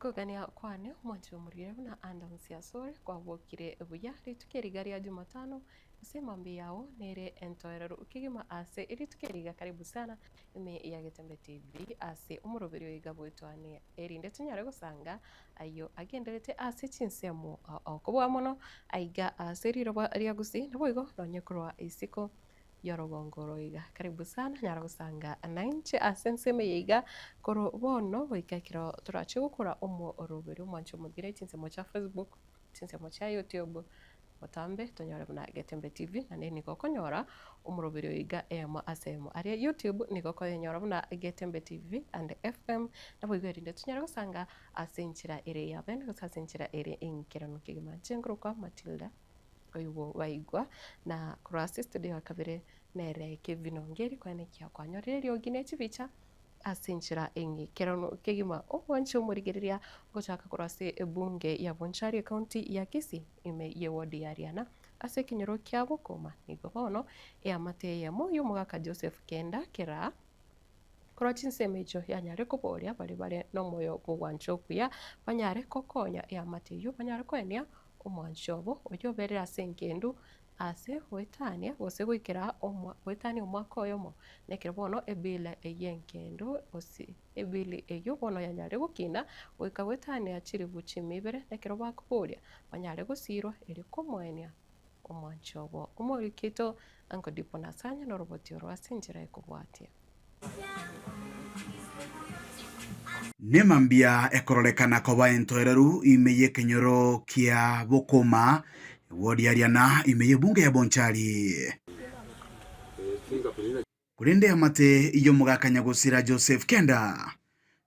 Okogania kwane omwanchi omorire buna ande onsi asore kwabokire buya rituko eri iga ria Jumatano gose emambia yao nere entoereru kegima ase rituko eri iga karibu sana ime ya Getembe TV ase omoroberio oiga bwetwane erinde tonyare gosanga ayio agenderete ase chinsemo kobua mono aiga ase riroba ria Gusii naboigo nonye korwa isiko y'orogongo oro iga. Karibu sana, nyara gosanga nainche ase ensemo eye iga korwa bono goika ekero torache gokora omoroberi omwanche omogire chinsemo chia Facebook, chinsemo chia YouTube, botambe tonyore buna Getembe TV naende nigo okonyora omoroberi oyo iga eyemo ase eyemo. Aria YouTube nigo okoyenyora buna Getembe TV and FM, naboigo erinde tonyare gosanga ase enchera ere ya bene gose ase enchera ere enkeranu kegima. Inche nkorokwa Matilda. Oigwa baigwa, na korwa ase estudio ya kabere nere Kevin Ongeri koenekia kwanyorire eriogi ne chibicha ase enchera eng'ikeranu kegima. Omwanche omorigereria gochaka korwa ase ebunge ya Bonchari ecounty ya Kisii ime ye ward ya Riana ase ekenyoro kia Bokoma nigo bono eamate eyemo y'omogaka Joseph Kenda Keraa Korwa chinsemo echio yanyare koboria baria bare nomoyo bw'ogwancha okuya, banyare gokonya eamate eyio, banyare koenia omwanchi obo oyio oberire ase engendu ase goetania gose goikera omwa goetania omwaka oyomo. Na ekero bono ebill y'engendu gose ebill eyio bono yanyare gokina goika goetania chilifu chimia ibere, na ekero bakoboria banyare gosirwa erio komoenia omwanchi obo. Omoriki oito Uncle Dipo Nasanya noroboti oro ase enchera ekobwatia. Nemambia ekororekana koba entoereru ime y'ekenyoro kia Bokoma, ewodi ya Riana ime y'ebunge ya Bonchari. Korende amate y'omogaka nyagosira Joseph Kenda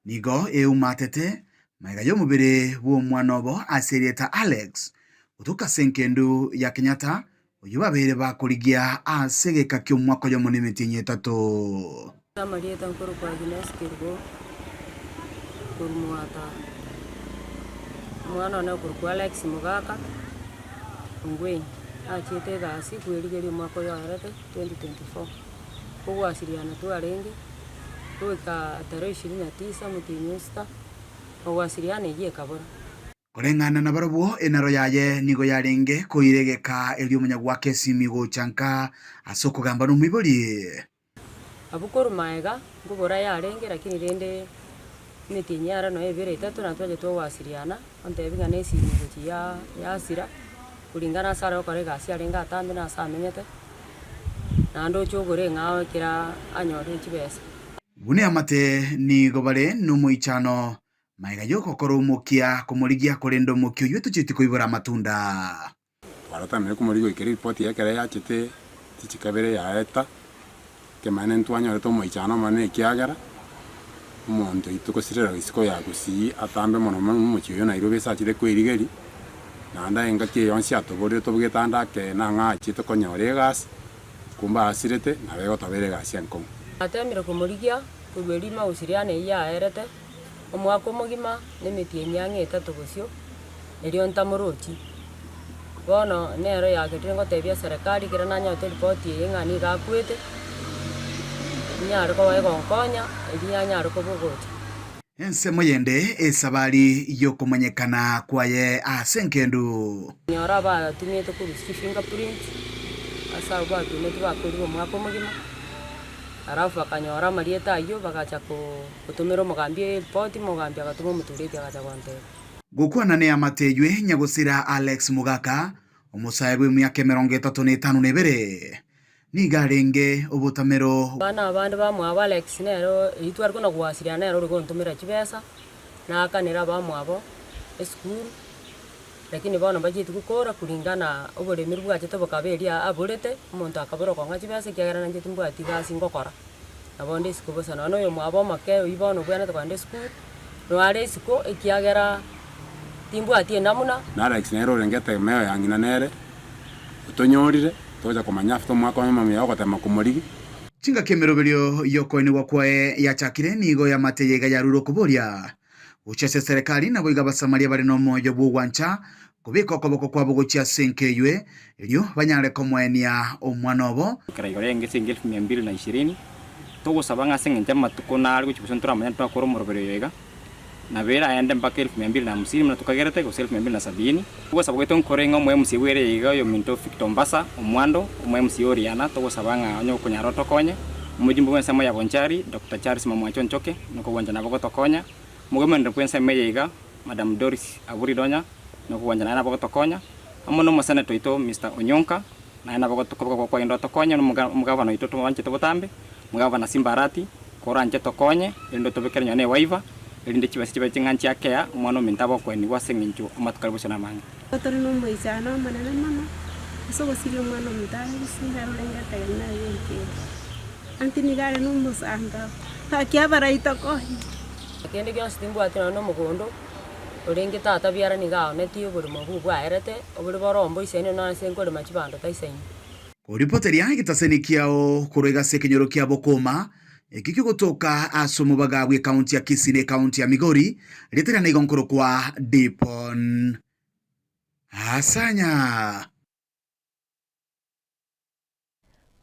nigo eumatete magega y'omobere bw'omwana obo ase erieta Alex gotoka ase engendu ya Kenyatta oyio babeire bakorigia ase egeka ki'omwaka oyomo na emetienyi etato. Amarieta nkorokwa Agnes Kerubo, korwa Mwata. Omwana one okorokwa Alex Mogaka, Ongwenyi, achiete egasi kwerigeria omwaka oyo oerete 2024. Ogwasiriana twarenge, goika tarehe ishirini na tisa omotienyi o sita, ogwasiriana eyio ekabora. Koreng'ana nabarabwo, enaro yaye nigo yarenge koira egeka erio omonyagwaka esimi gocha nka ase okogamba nomoibori. Abwo korwa magega nkobora yarenge lakini rende emetienyi yare nonya ebere etato na twachete ogwasiriana, ontebia ng'a nesimi gochia ya yasira, kulingana ase are gokora egasi arenge atambe na ase amenyete, naende oche ogore eng'ao ekera anyorire chibesa. Buna eamate nigo bare nomoichano magega y'ogokora omokia komorigia korende omokia oyio tochieti koibora amatunda. Twaratamire komorigia goikera eripoti y'ekero yachete chichikabere yaeta, ekemanyererio ntwanyorete omoichano omonene ekiagera omonto oito gosirera isiko ya Gusii atambe mono mono omochie oyo Nairobi ase achete koerigeria, naende aye engaki eye yonsi atoborire tobugete ande ake nang'a achiete konyora egasi, kumbe asirete nabo egotobera egasi enkong'u. Natemire komorigia korwa erimo gosiriana eyio yaerete, omwaka omogima, na emetienyi ang'e etato bosio, erio ntamorochi. Bono nero yagerire ngotebia eserekari ekero nanyorete eripoti eye ng'a nigo akwete, inyare koba egonkonya, erio anyare koba ogocha. Ensemo yende esabari y'okomanyekana kwaye ase engendu. Nyora abatumete korwa chifingerprint ase abwo batumete bakorire omwaka omogima, alafu bakanyora amarieta ayio bagacha gotomera omogambi eripoti, omogambi agatoma omotureti agacha gontebia. Gokwana neamate eywe nyagosira Alex Mogaka, omosae bw'emiaka emerongo etato na etano na ebere, nigo arenge obotamero. Abana abande bamwabo Alex nere eyio tware kona goasiria nere ore gontomera chibesa, naakanera abamwabo esukuru, lakini bono mbachieti gokora kulingana oboremeri bwachete bokaba eria aborete, omonto akabora okong'a chibesa ekiagera nainche timbwati gasi ngokora, nabo onde isiko bosa. Nonye na oyomwabo omoke oyio bono obwenerete kogenda esukuru, noare isiko ekiagera timbwati enamuna. Na Alex nere orenge etegemeo ya ng'ina nere otonyorire, togocha komanya after omwaka oyomo omuya ogotema komorigia. Chingaki emeroberio y'okoenigwa kwaye yachakire, nigo eamate eye iga yarure okoboria gochia ase eserekari, naboigo Abasamaria bare nomoyo bw'ogwancha kobeka okoboko kwabo gochia ase enka eywe, erio banyare komoenia omwana obo. Ekero igoro y'engecho enge elfu mia mbili na ishirini, togosaba ng'a ase engencho y'amatuko nare gochia gose ntoramanye ntorakore omoroberi oyo iga. Nabo eraende mpaka elfu mia mbili na hamsini buna tokagerete, gose elfu mia mbili na sabini. Ogosaba gwaito nkore ng'a omo MC bwere iga oyominto Victor Ombasa, Omwando, omo MC o Riana, togosaba ng'a onye okonyara otokonye. Omojumbe bw'ensemo ya Bonchari, Doctor Charles Mamwacha Onchoke, nokogwancha nabo gotokonya. Omogomenero bw'ensemo eye iga, Madam Doris Aburi Donya, nokogwancha naye nabo gotokonya. Amo nomosenetor oito Mister Onyonka, naye nabo koboko kwaye otokonye, na omogavana oito twanchete botambe, Omogavana Simba Arati, koranche tokonye, erinde otobekere nonya ne ewaiver, erinde chibesa chibe ching'a nchiakea, omwana ominto abe okoenigwa ase eng'encho amatuko are bosio namange. Tore nomoichano omonene mono ase ogosiria omwana omonto are gose nere orenge etegemeo y'enka eye. Anti nigo are nomosangao, gaki abarai tokonye. Kende gionsi timbwati nonya nomogondo, orenge tata biara nigo aonetie oboremo obwo bwaerete, obore borombo isaine nonya ase nkorema chibando taisaini. Koripoteria egetaseni kiao korwa egasi ekenyoro kia Bokoma, eki kigotoka ase omobaga bw'ekaunti ya Kisii na ekaunti ya Migori, rieta riane igo nkorokwa Dipon Asanya.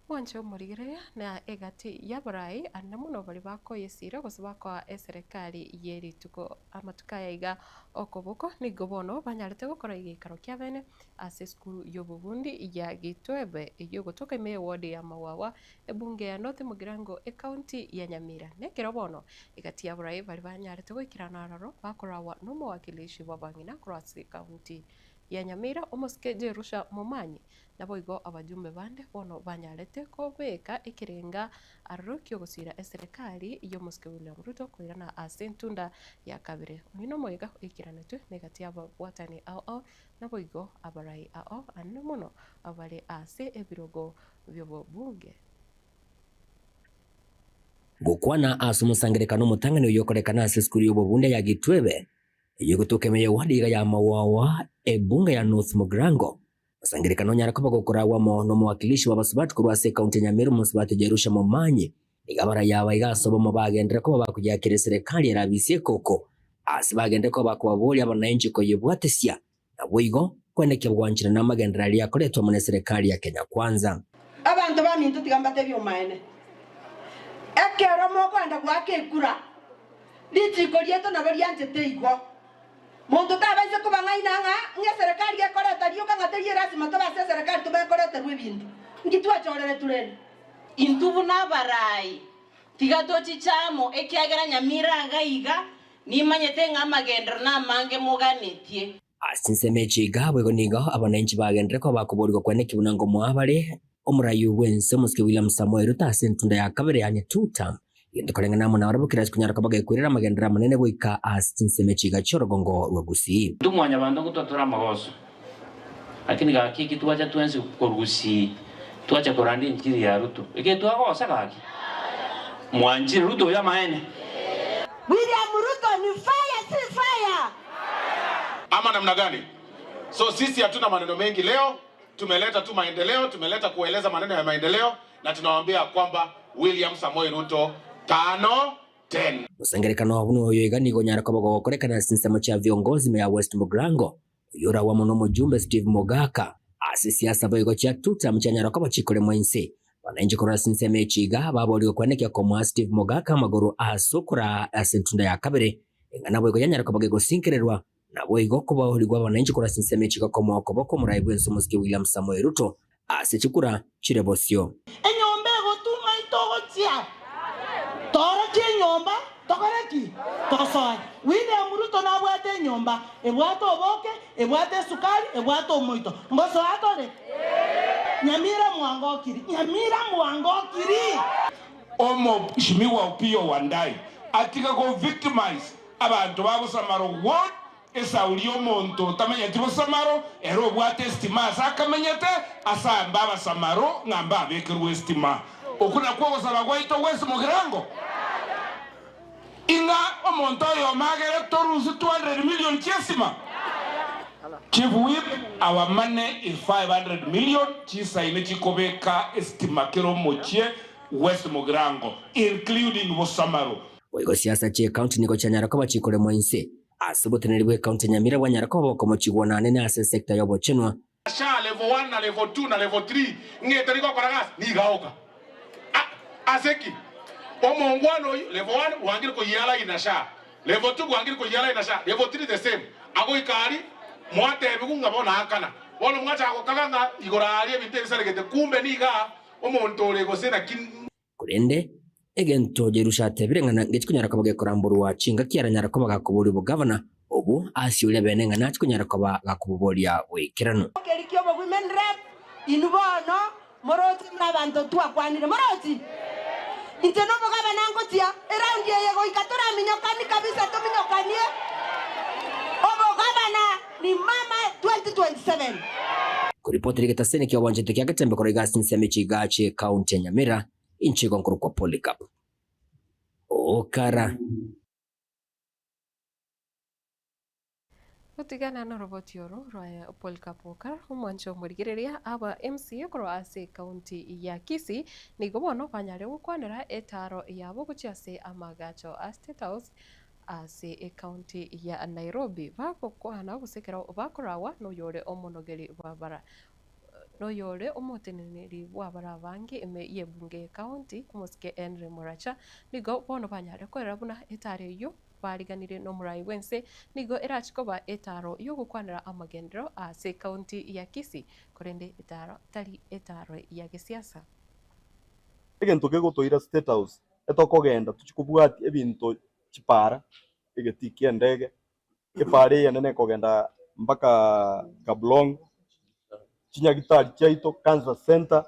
Mwanche omorigereria na egati y'abarai ande mono baria bakoyesiira gose bakoa eserekari ye rituko amatuko aya iga okoboko nigo bono banyarete gokora egeikaro kia bene ase esukuru y'obobundi ya Gitwebe eyio egotoka ime y'eward ya Mawawa ebunge ya North Mugirango ecounty ya Nyamira. Nekero bono egati y'abarai baria banyarete goikerana aroro bakorawa nomowakilishi bw'abang'ina korwa ase ecounty ya Nyamira omosike Jerusha Momanyi Naboigo abajumbe bande bono banyarete kobeka ekerenga aroro ki'ogosiira eserekari y'omosike William Ruto koirana ase entunda ya kabere. Oyio nomoyega oikeranetwe negati y'ababwatani ao ao naboigo abarai ao anene mono abare ase ebirogo bi'obobunge. Gokwana ase omosangererekano omotang'ani oyio okorekana ase esukuru y'obobunde ya Gitwebe, eyio egotoka ime y'ewadi iga ya Mawawa, ebunge ya North Mugirango, Osangererekano onyare koba gokoragwa amo nomowakilishi bw'abasubati korwa ase ekaunti ya Nyamira omosubati Jerusha Momanyi. Nigo abaraiyo aba iga ase obomo bagenderere koba bakoyeakera eserekari erabisie ekoko ase bagenderere koba bakobaboria abanainchi koyebwatesia naboigo kwenekia bwanchera na amagenderero aria akoretwa amo neserekari ya Kenya Kwanza. Abanto baminto tiga mbatebie omaene, ekero mokoenda goaka ekura, richiiko riaito nabo rianchete igo. Monto tabaise kobang'aina ng'a ng'eserekari gekoreta rioka ng'a teri erasima tobe ase eserekari tobe koreterwa ebinto. Inki twachoreretwe rende? Intwe buna abarai, tiga tochiche amo, ekiagera nyamira iga iga, nimanyete ng'a amagenderero namange moganetie. Ase ensemo echi iga boigo nigo abananchi bagenderere koba bakoborigwa kweneki buna ngomoa bare omorai bw'ense omosike William Samoei Ruto ase entunda ya kabere yaani two term. Egento koreng'ana amo nabarabwo kerase konyara koba gekwerera amagenderero amanene goika ase chinsemo echi iga chi'orogongo rwa Gusii. Intwe mwanyabanto ngotwa tore amagoso, lakini gaki eki twacha twensi korwa Gusii, twacha koranda enchiri ya Ruto, eke twagosa gaki? Mwanchire Ruto oyo amaene? William Ruto ni fire si fire. Ama namna gani? So sisi hatuna maneno mengi leo, tumeleta tu maendeleo, tumeleta kueleza maneno ya maendeleo na tunawaambia kwamba William Samoei Ruto tano tena. Omosangererekano buna oyo iga nigo onyare koba gogokorekana ase chinsemo chia viongozi ime ya West Mugirango, oyio oragwe amo nomojumbe Steve Mogaka. Ase siasa boigo chia tutam chianyara koba chikoremwa inse. Wananchi korwa ase ensemo echi iga baborigwe kwenekia komoa Steve Mogaka amagoro ase okoraa ase entunda ya kabere, eng'ana boigo yanyare koba gegosinkererwa. Naboigo kobaorigwe abananchi korwa ase ensemo echi iga komoa okoboko omorai bw'ense omosike William Samoei Ruto ase chikura chire bosio. Enyomba egotuma itogochia, Toorokie enyomba, tokore ki? Tosoe. William Ruto nabwate enyomba, ebwate oboke, ebwate esukari, ebwate omoito. Ngosoa tore? Nyamira mwangokiri, Nyamira mwangokiri. Omweshimiwa Opiyo Wandayi atige go victimize abanto ba Bosamaro ward Esauri omonto otamenyeti bosamaro, ere obwate esitima ase akamenyete, asambe abasamaro ng'a mbabekerwe esitima. Okwo nakwo ogosaba gwaito gwensi mogirango, ing'a omonto oyomo agere torusie 200 million chi'esima. Chief Whip, our money is 500 million chisaine chikobeka esitima kera omochie West Mugirango including Bosamaro. Boigo siasa chi'ecounty nigo chianyara koba chikoremwa inse. Ase oboteneneri bw'ecounty ya Nyamira bwanyara koba bokomochigwa nanene ase esecta y'obochenwa. Sha level one na level two na level three ng'a etari gokora gasi nigo aoka. A Ase ki? Omongwana oyio level one bwangire koyiara ina sha. Level 2 gwangire koyia line ase level 3 the same. Agoika aria mwatebiwu ng'a bono akana. Bono mwachaka gokaga ng'a igoro aria ebinto ebisaregete kumbe niga omonto ore gose naki. Korende egento Jerusha atebire ng'a ngechi konyara koba gekoramborwa chingaki aranyare koba gakoboria obogavana obwo ase oria bene ng'a nachi konyara koba gakoboboria boikeranu. Ekeri ki'obo women rep, inwe bono moroche buna abanto twakwanire, morochi? Inche nomogabana ngochia eraundi eye goika toraminyokani kabisa tominyokanie obogabana ni mama 2027. Koripotera egetaseni ki'obwanchete kia Getembe korwa iga ase ensemo echigache ekaunti ya Nyamira, inche igo nkorokwa Polycarp Okara. Gotigana noroboti oro rwa Polycarp Okara, omwancho omorigereria aba MCA korwa ase ekaunti ya Kisii nigo bono banyare gokwanera etaaro yabo gochia ase amagacho a State House ase ekaunti ya Nairobi bagokwana gose ekero bakorawa noyore omonogeri bw'abara noyore omoteneneri bw'abara abange ime y'ebunge y'ekaunti omosike Henry Muracha nigo bono banyare korera buna etaaro eyio bariganire nomorai bw'ense nigo erache koba etaaro y'ogokwanera amagenderero ase ekaunti ya Kisii korende etaaro tari etaaro ya gesiasa. Egento kegotoira State House etokogenda tochie kobwatia ebinto chipara, egetii kia endege, epara eye enene ekogenda mpaka Kaplong, chinyagitari chiaito, cancer centre,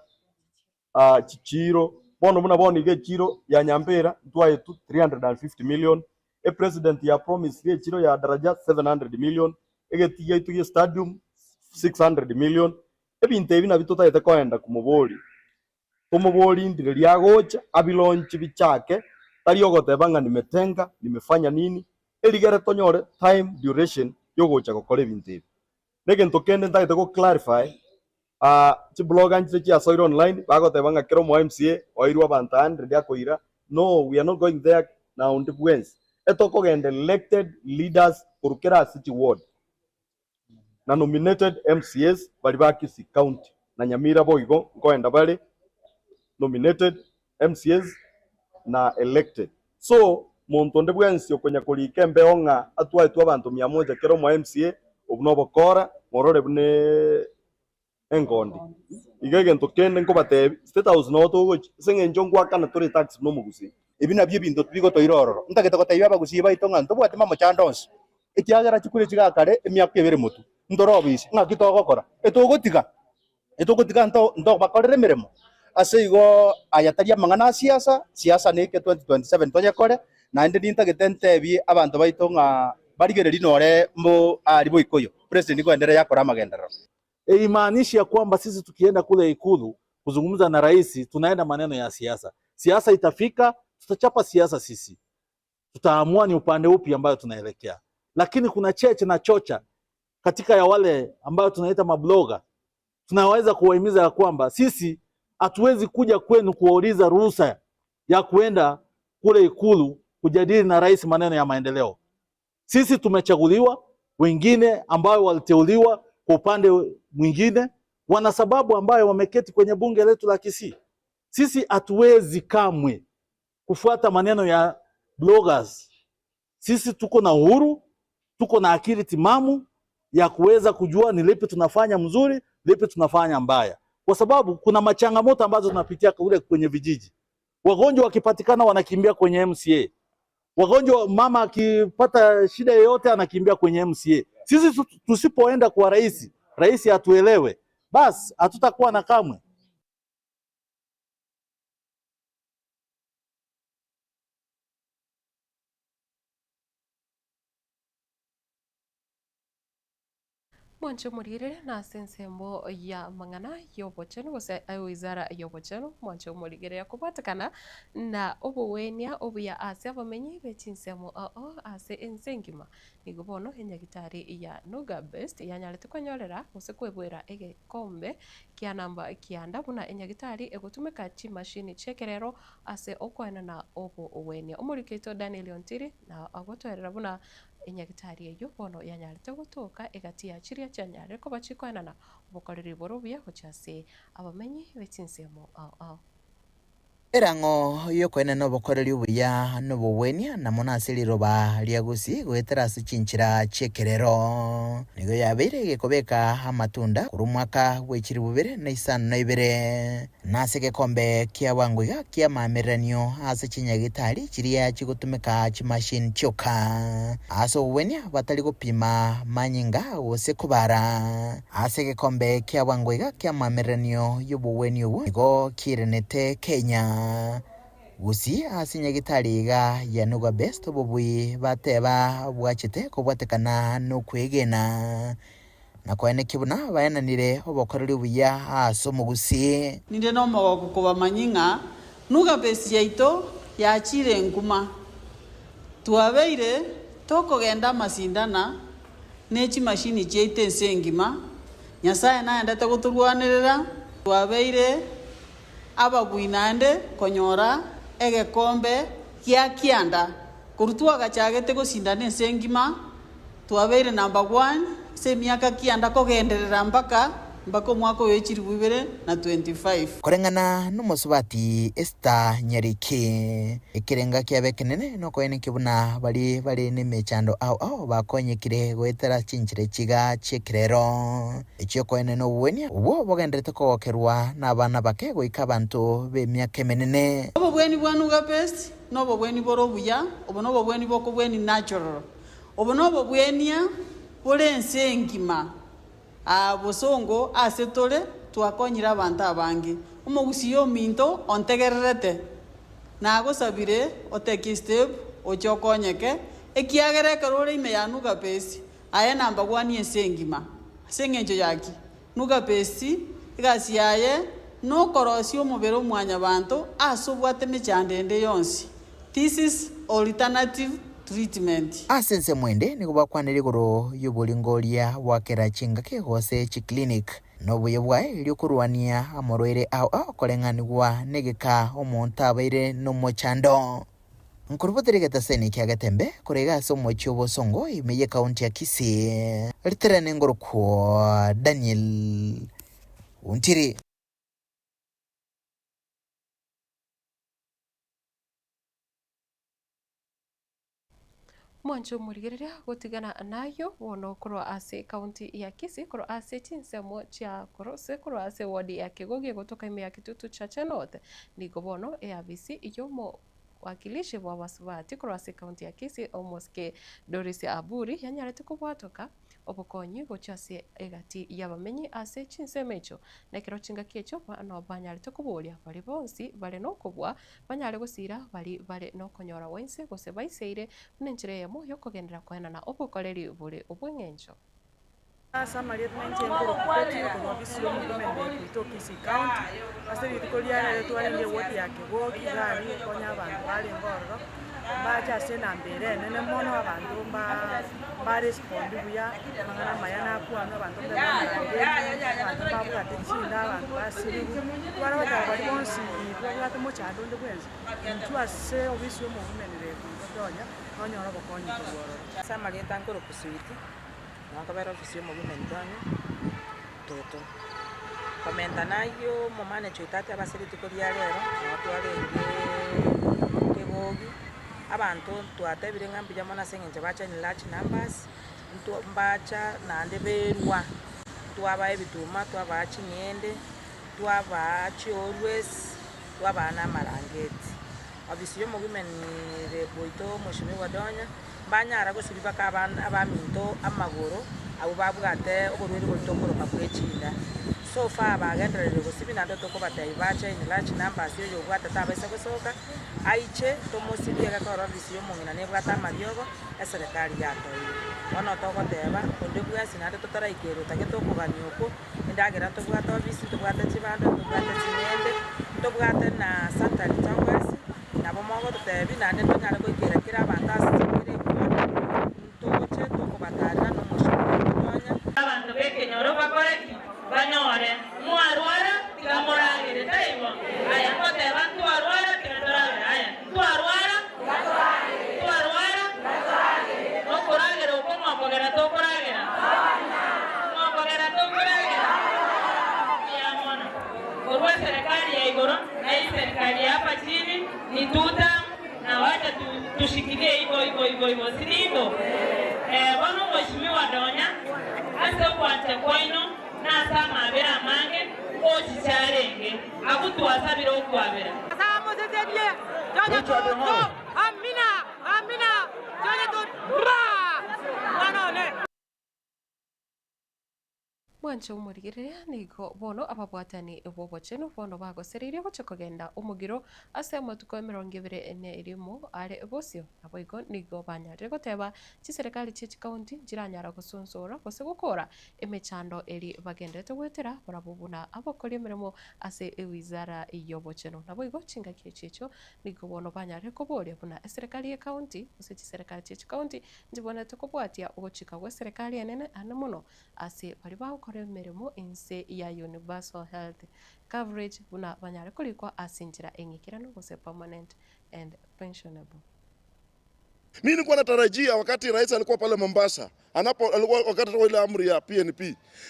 chichiiro, bono buna bono iga echiiro ya Nyambera ntwaetwe 350 million, epresident ya promisire echiiro ya Daraja 700 million, egetii giaito gia stadium 600 million, ebinto ebi nabio totagete koenda komoboria, tomoborie ndire riagocha abilaunch bichake, tari ogoteba ng'a nimetenga, nimefanya nini, erigere tonyore time duration yogocha gokora ebinto ebi. Na egento kende ntagete go clarify, Chiblogger nchire chiasoire online bagoteba ng'a kera omo MCA oeirwe abanto 100 akoira, no we are not going there na onde bwensi. Etokogenda elected leaders korwa kera ase chiward na nominated MCAs baria ba Kisii county na Nyamira boigo nkoenda bare nominated MCAs na elected. So monto onde bwensi okonya korika embeo ng'a atwaetwe abanto mia moja kera omo MCA obwo nobokora morore buna engondi. Iga egento kende nkobatebi state house noo togochia ase eng'encho ngoakana tore tax buna omogusii. Ebi nabio ebinto bigotoira ororo. Ntagete gotebia abagusii baito ng'a ntobwati mamochando onsi, ekiagera chikure chigakare emiaka ebere motwe, ntore obisi, ng'aki togokora? Etogotiga Etogotiga nto ntobakorere emeremo. Ase igo aya tari amang'ana a siasa, siasa neke 2027 toyekore, naende nintagete ntebie abanto baito ng'a barigererie nore mbo aria boikoyo, president koendereria akore amagenderero. Haimaanishi ya kwamba sisi tukienda kule Ikulu kuzungumza na rais tunaenda maneno ya siasa. Siasa itafika, tutachapa siasa sisi, tutaamua ni upande upi ambayo tunaelekea, lakini kuna cheche na chocha katika ya wale ambayo tunaita mabloga, tunaweza kuwahimiza ya kwamba sisi hatuwezi kuja kwenu kuwauliza ruhusa ya kuenda kule Ikulu kujadili na rais maneno ya maendeleo. Sisi tumechaguliwa, wengine ambayo waliteuliwa kwa upande mwingine wana sababu ambayo wameketi kwenye bunge letu la Kisii. Sisi hatuwezi kamwe kufuata maneno ya bloggers. Sisi tuko na uhuru, tuko na akili timamu ya kuweza kujua ni lipi tunafanya mzuri, lipi tunafanya mbaya, kwa sababu kuna machangamoto ambazo tunapitia kule kwenye vijiji. Wagonjwa wakipatikana wanakimbia kwenye MCA, wagonjwa, mama akipata shida yoyote anakimbia kwenye MCA. Sisi tusipoenda kwa rais, rais atuelewe, basi hatutakuwa na kamwe. Mwanche omorigerere na ase ensemo ya amang'ana y'obochenu gose ewizara y'obochenu, mwanche omorigerere kobwatekana na obogwenia obuya ase abamenyi be chinsemo ao ase ense engima. Nigo bono enyagitari ya Nuga Best yanyarete kwenyorera gose kweboera egekombe kia namba kianda buna enyagitari egotumeka chimashini chi'ekerero ase okoenana obogwenia. Omoriki oito Daniel Ontiri na agotoerera buna Enyagitari eyio bono yanyarete gotoka egati ya chiria chianyarire koba chikoenana obokoreri bore obuya gochia ase abamenyi be chinsemo ao ao. Erang'o y'okoenena obokoreri obuya na obogwenia, na mono ase riroba ria Gusii goetera ase chinchera chi'ekerero, nigo yabeire egekobeka amatunda korwa omwaka bwe chilifu bibere na isano na ibere, na ase egekombe kia bwango iga ki'amaamereranio ase chinyagitari chiria chigotumeka chimashini chioka ase obogwenia batari gopima manyinga gose kobara. Ase egekombe kia bwango iga ki'amaamereranio y'obogwenia obwo nigo kiiranete Kenya. Gusii ase nyagitari iga ya Nuga Best obobui bateba bwachete kobwatekana nokwegena na koenekia buna baenanire obokoreri obuya ase omogusii. Ninde nomogoko kobamanyia ng'a Nuga Best yaito yachire nkuma. Twabeire tokogenda amasindana ne chimashini chiaito ense engima, Nyasae naendete gotorwanerera, twabeire ababui naende konyora egekombe gia kianda. Korwa twagachagete gosindana ense engima, twabeire number one ase emiaka kianda kogenderera mpaka mpaka omwaka oyo chilifu ibere na 25. Koreng'ana nomosubati Esther Nyariki, ekerenga kiabo ekenene nokoenekia buna baria bare nemechando ao ao bakonyekire goetera chinchera echiga chi'ekerero echi'okoenena obogwenia obwo bogenderete kogokerwa nabana bake goika abanto b'emiaka emenene. Obobweni bwa Nuga Best nobobweni bore obuya, obo nobobweni bokobweni natural, obo nobobwenia bore ense engima. Aa bosongo ase tore twakonyire abanto abange. Omogusii ominto ontegererete, nagosabire otake estep oche okonyeke, ekiagera ekero ore ime ya Nuga Base, aye nambagwanie ense engima. Ase eng'encho ya ki? Nuga Base egasi yaye nokorosia omobere o mwanyabanto ase obwate emechando ende yonsi. This is alternative treatment. Ase ensemo ende nigo bakwanire igoro y'oboringoria bwa kera chingaki gose chiclinic, na obuya bwaye erio korwania amorwaire ao ao koreng'anigwa negeka omonto abaire nomochando. Nkorubotere egetaseni kia Getembe korwa iga ase omochie o Bosongo ime y'ecounty ya Kisii, riterane ngorokwo Daniel Ontiri. Mwanche omorigereria gotigana nayio bono korwa ase ekaunti ya Kisii korwa ase chinsemo chia Korose korwa ase eward ya Kegogi egotoka ime ya Kitutu Chache North. Nigo bono eabisi y'omowakilishi bw'abasubati korwa ase ekaunti ya Kisii Omosike Doris Aburi yanyarete kobwatoka obokonyi gochia ase egati y'abamenyi ase chinsemo echio, na ekero chingaki echio bono banyarete koboria baria bonsi bare nokobua, banyare gosiira baria bare nokonyora gwa inse gose baiseire, buna enchera eyemo y'okogenderera koenana obokoreri bore obw'engencho. Ase amarieta nainche nkorokwa Betty korwa ofisi ya omogomende oito o Kisii County, ase rituko ria rero twarenge eward ya Kegogi iga aria gokonya abanto barenge ororo, mbache ase enamba ere enene mono abanto mba mbarespondi buya, amang'ana amaya nakwanwa, abanto mbe bamorangeti, abanto mbabwate chinda, abanto basiriwu. Tware goteba baria bonsi babwate mochando onde bwensi, intwe ase ofisi ya omogomende oito tonya, nonyore obokonyi korwa ororo. Ase amarieta nkorokwa Sweet, nokobera ofisi ya omogomende one, Toto. Komenta nayio omomanager oito ateba ase rituko ria rero, nabo twarenge kegogi, abanto twatebire ng'a mbuya mono ase eng'encho bacha in large numbers, ntwa mbacha naende berwa, twabaa ebituma, twabaa ching'ende, twabaa chialways, twabaa na amarangeti. Ofisi ya omogimeni oito Mweshimiwa Donya, mbanyara gosibia mpaka abana abaminto amagoro abwo babwate oborwaire boria tokoroka bwe chinda. So far bagendererire gosibia naende tokobatebia bache in large numbers oyo obwate tabaisa gosoka, aiche tomosibie egekora ofisi ya omong'ina nebwate amariogo eserekari yatoeire. Bono togoteba onde bwensi naende totaraikerwa otagete okogania okwo, endagera ntobwate ofisi, ntobwate chibando, ntobwate ching'ende, ntobwate na sanitary towels, Nabo mogototebi, naende ntonyare goikera kera abanto ase kera ekuani, ntoche tokobatarera nomochie oito tonya. Abanto b'ekenyoro bakore ki? Banyore. Mwarwara, tiga moragere, taibo? Aya ngoteba ntwarwara, tiga toragere. Aya, ntwarwara, ntwarwara, nokoragera okwo mokogera tokoragera? Mokogera tokoragera? Mbuya mono. Korwa eserekari ya igoro. igoro na hii serikali ya hapa chini ni tutam na wacha tu, tushikilie hivyo hivyo hivyo hivyo, si ni hivyo? Eh, bono mheshimiwa Donya ase okwancha kwaino nase amabera amange ochicharenge agutwasabire okwabera. Amina, amina, Mwanche omorigereria nigo bono ababwatani b'obochenu bono bagosereirie gochia kogenda omogiro ase amatuko emerongo ebere ne erimo are bosio. Naboigo nigo banyarire goteba chiserekari chie chikaunti nchiranyara gosonsora gose gokora emechando eri bagenderete goetera barabwo buna abakori emeremo ase ewizara y'obochenu. Naboigo chingaki echi echio nigo bono banyarire koboria buna eserekari y'ekaunti gose chiserekari chie chikaunti nchibwenerete kobwatia ogochika gw'eserekari enene ane mono ase baria bagokora emeremo inse ya Universal Health Coverage buna banyare korikwa ase enchera eng'ikeranu gose permanent and pensionable. Mimi nilikuwa natarajia wakati rais alikuwa pale Mombasa anapo alikuwa wakati toa ile amri ya PNP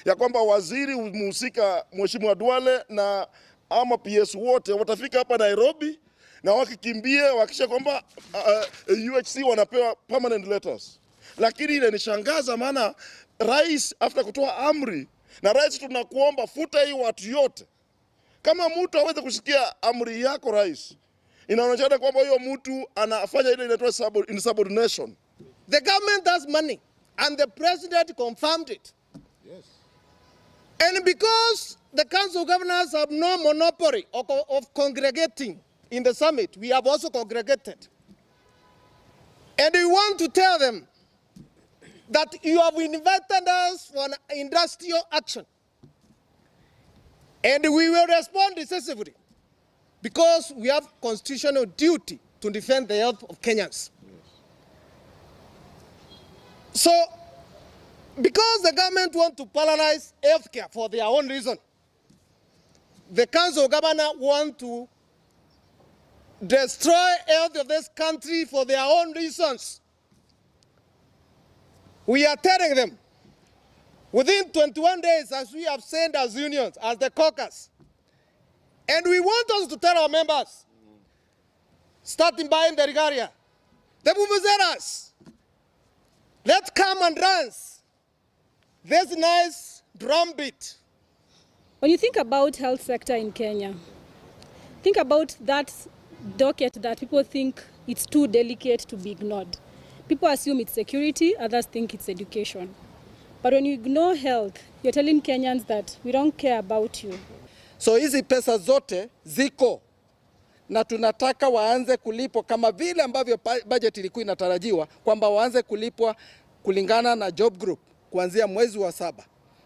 ya kwamba waziri mhusika Mheshimiwa Duale na ama PS wote watafika hapa Nairobi na wakikimbie wahakikishe kwamba UHC wanapewa permanent letters. Lakini inanishangaza maana rais after kutoa amri, na rais tunakuomba futa hii watu yote. Kama mtu aweze kusikia amri yako rais, inaonyesha kwamba huyo mtu anafanya ile inaitwa insubordination. The government has money, and the president confirmed it. Yes. And because the council of governors have no monopoly of congregating in the summit, we have also congregated. And we want to tell them that you have invited us for an industrial action. And we will respond decisively because we have constitutional duty to defend the health of Kenyans. So, because the government want to paralyze healthcare for their own reason, the council governor want to destroy health of this country for their own reasons. We are telling them, within 21 days, as we have said as unions, as the caucus, and we want us to tell our members, starting buying the regalia, the vuvuzelas, let's come and dance this nice drum beat. When you think about health sector in Kenya, think about that docket that people think it's too delicate to be ignored. People assume it's security, others think it's education. But when you ignore health, you're telling Kenyans that we don't care about you. So hizi pesa zote ziko na tunataka waanze kulipwa kama vile ambavyo budget ilikuwa inatarajiwa kwamba waanze kulipwa kulingana na job group kuanzia mwezi wa 7,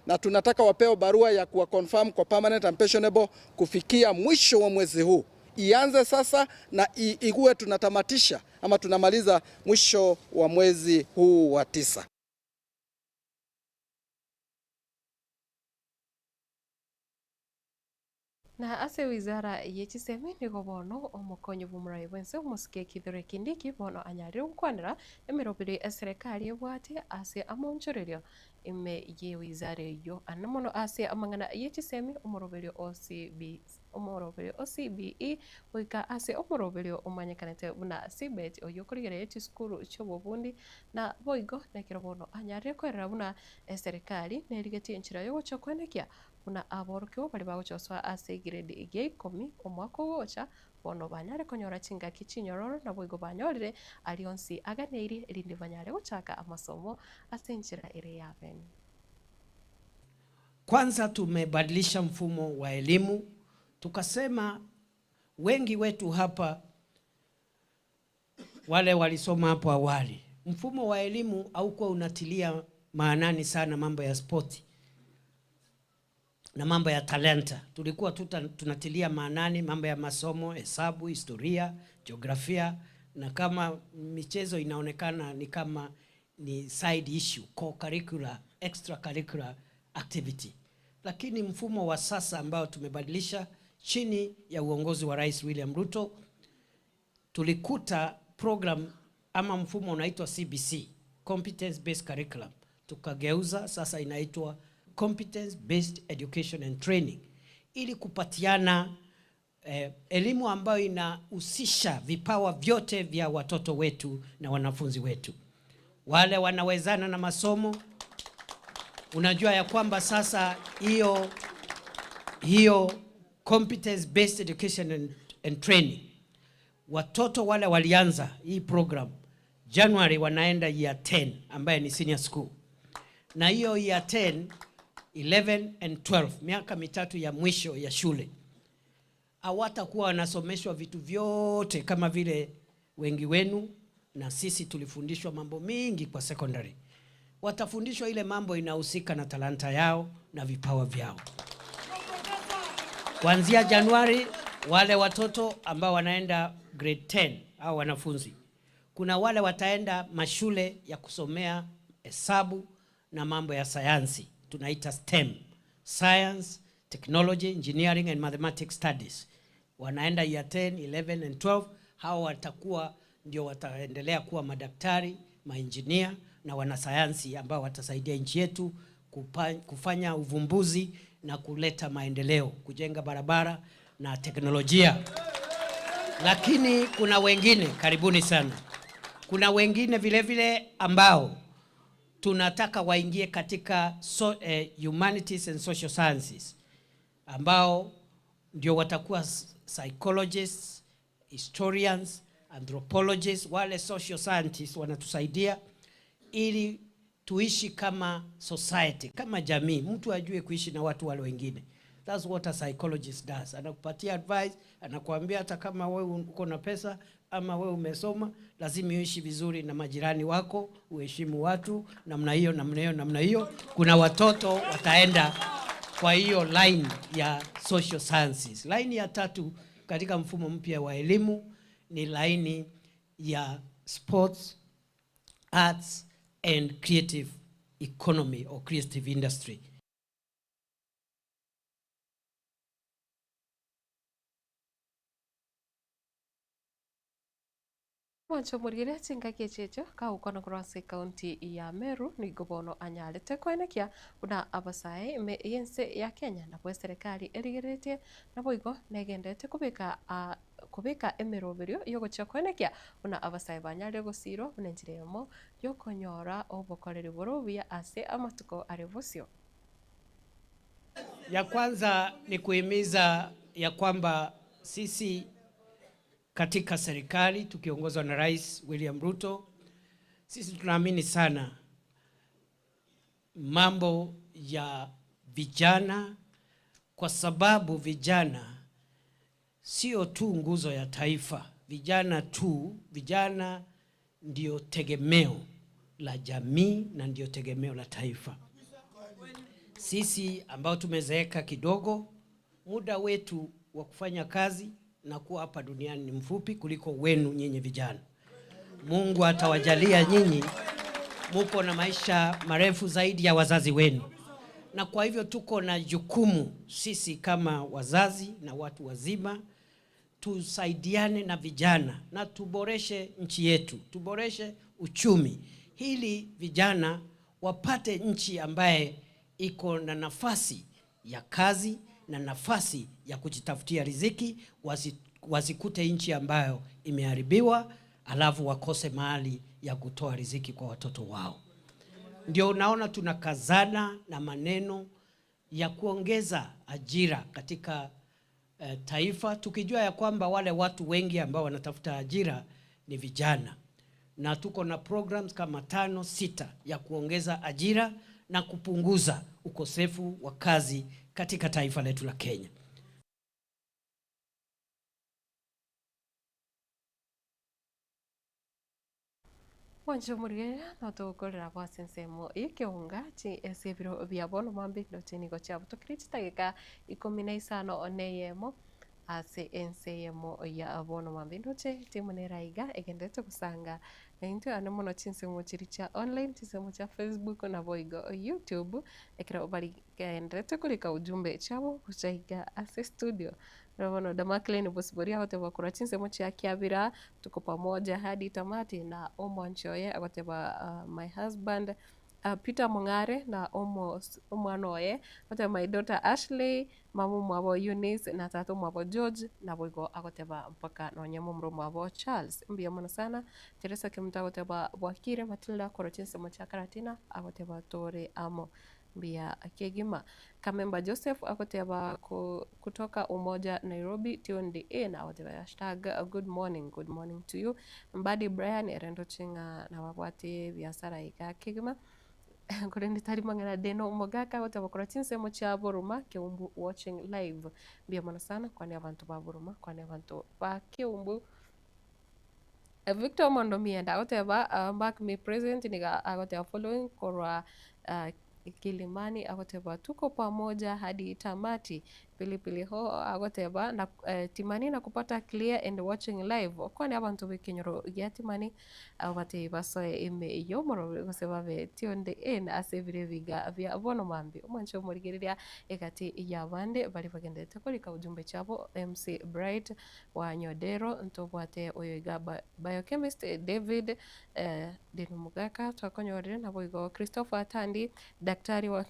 na tunataka wapewe barua ya kuwa confirm kwa permanent and pensionable kufikia mwisho wa mwezi huu. Ianze sasa na ikuwe tunatamatisha ama tunamaliza mwisho wa mwezi huu wa 9. Na ase wizara ye chisemi nigo bono omokonyi bw'omorai bwense omosike Kithure Kindiki bono anyarire gokwanera emeroberi eserikali ebwate ase amonchorerio ime ye wizara eyo ane mono ase amang'ana ye chisemi omoroberio o CB omoroberio o CBE goika ase omoroberio omanyekanete buna CBET oyo okorigereria chisukuru chi'obobundi na boigo nekero bono anyarire koerera buna eserikali nerigetie enchera yogocha kwenekia buna aborokigwa bari bagochoswa ase egrade ya 10 omwaka ogocha bono banyare konyora chingaki chinyororo naboigo banyorire arionsi aganeiri erinde banyare gochaka amasomo ase enchera ere ya bene. Kwanza tumebadilisha mfumo wa elimu, tukasema wengi wetu hapa wale walisoma hapo awali, mfumo wa elimu haukuwa unatilia maanani sana mambo ya spoti na mambo ya talenta. Tulikuwa tunatilia maanani mambo ya masomo, hesabu, historia, jiografia, na kama michezo inaonekana ni kama ni side issue, co-curricular, extracurricular activity. Lakini mfumo wa sasa ambao tumebadilisha chini ya uongozi wa Rais William Ruto, tulikuta program ama mfumo unaitwa CBC, Competence Based Curriculum. Tukageuza sasa inaitwa Competence Based Education and Training, ili kupatiana eh, elimu ambayo inahusisha vipawa vyote vya watoto wetu na wanafunzi wetu, wale wanawezana na masomo. Unajua ya kwamba sasa hiyo hiyo competence based education and, and training, watoto wale walianza hii program January wanaenda year 10 ambaye ni senior school, na hiyo year 10, 11 and 12, miaka mitatu ya mwisho ya shule hawatakuwa wanasomeshwa vitu vyote kama vile wengi wenu na sisi tulifundishwa mambo mingi kwa secondary. Watafundishwa ile mambo inahusika na talanta yao na vipawa vyao. Kuanzia Januari, wale watoto ambao wanaenda grade 10 au wanafunzi, kuna wale wataenda mashule ya kusomea hesabu na mambo ya sayansi, tunaita STEM, Science, Technology, Engineering and Mathematics Studies. Wanaenda year 10, 11 and 12. Hawa watakuwa ndio wataendelea kuwa madaktari, mainjinia na wanasayansi ambao watasaidia nchi yetu kupa, kufanya uvumbuzi na kuleta maendeleo, kujenga barabara na teknolojia. Lakini kuna wengine, karibuni sana, kuna wengine vile vile ambao tunataka waingie katika so, eh, humanities and social sciences ambao ndio watakuwa psychologists, historians, anthropologists, wale social scientists wanatusaidia ili tuishi kama society, kama jamii, mtu ajue kuishi na watu wale wengine. That's what a psychologist does. Anakupatia advice, anakuambia hata kama wewe uko na pesa ama wewe umesoma, lazima uishi vizuri na majirani wako, uheshimu watu namna hiyo, namna hiyo, namna hiyo. Kuna watoto wataenda kwa hiyo line ya social sciences. Line ya tatu katika mfumo mpya wa elimu ni laini ya sports, arts and creative economy or creative industry. Mwancho morigere chingaki echi echio kagokwana korwa ase ekaunti ya Meru nigo bono anyarete koenekia buna abasae ime y'ense ya Kenya nabo eserekari erigereretie naboigo negenderete kobeka ah kobeka emeroberio yogochia koenekia buna abasae banyarire gosirwa buna enchera eyemo yokonyora obokoreri bore obuya ase amatuko are bosio. Ya kwanza ni kuhimiza ya kwamba sisi katika serikali tukiongozwa na Rais William Ruto, sisi tunaamini sana mambo ya vijana, kwa sababu vijana sio tu nguzo ya taifa. Vijana tu, vijana ndio tegemeo la jamii na ndio tegemeo la taifa. Sisi ambao tumezeeka kidogo, muda wetu wa kufanya kazi na kuwa hapa duniani ni mfupi kuliko wenu nyinyi vijana. Mungu atawajalia nyinyi muko na maisha marefu zaidi ya wazazi wenu, na kwa hivyo tuko na jukumu sisi kama wazazi na watu wazima tusaidiane na vijana na tuboreshe nchi yetu, tuboreshe uchumi, ili vijana wapate nchi ambaye iko na nafasi ya kazi na nafasi ya kujitafutia riziki, wasi, wasikute nchi ambayo imeharibiwa alafu wakose mahali ya kutoa riziki kwa watoto wao. Ndio unaona tunakazana na maneno ya kuongeza ajira katika eh, taifa, tukijua ya kwamba wale watu wengi ambao wanatafuta ajira ni vijana, na tuko na programs kama tano sita ya kuongeza ajira na kupunguza ukosefu wa kazi katika taifa letu la Kenya. Mwanche omorigereria notogokorera bo ase ensemo y'ekeunga chi ase ebiro bia bono mambia ndoche nigo chiabutokire chidageka ikomi na isano na eyemo ase ense eyemo ya bono mambia ndoche timu nere aiga egenderete gosanga naintwe ande mono chinsemo chiria chia online chinsemo chia Facebook naboigo YouTube ekero barigenderete korika ujumbe chiabo gocha iga ase studio. Nabo bono Damaklin Bosibori agoteba korwa chinsemo chia Kiabira tuko pamoja hadi tamati na omwanchi oye agoteba my husband Peter Mong'are na omwana oye, agoteba my daughter Ashley, mama omwabo Eunice na tata omwabo George, naboigo agoteba mpaka nonye momura omwabo Charles. Mbuya mono sana. Teresa Kemunto agoteba bwakire Matilda korwa chinsemo chia Karatina agoteba tore amo. Mbuya kegima. Kamemba Joseph agoteba kutoka Umoja Nairobi tuned in agoteba hashtag good morning, good morning to you. Mbadi Brian ere ndoche ng'a nababwate ebiasara iga kegima korende tari mang'ana Deno Omogaka agoteba korwa chinsemo chia Boroma Keumbu watching live. Mbuya mono sana kwania abanto ba Boroma kwania abanto ba Keumbu. Victor Omondo Mienda agoteba mark me present niga agoteba following korwa Kilimani agoteba tuko pamoja hadi tamati. Pilipili hoho agoteba na Timani nakupata clear and watching live. Okwane abanto b'ekenyoro gia Timani obatebie basoe ime y'omorobio gose babe tuned in ase ebiro ebiga bia bono mambia. Omwanche omorigereria egati y'abande baria bagendererete korika ujumbe chiabo MC Bright wa Nyodero ntobwate oyo iga biochemist David Deno Mogaka twakonyorire naboigo Christopher Atandi daktari wa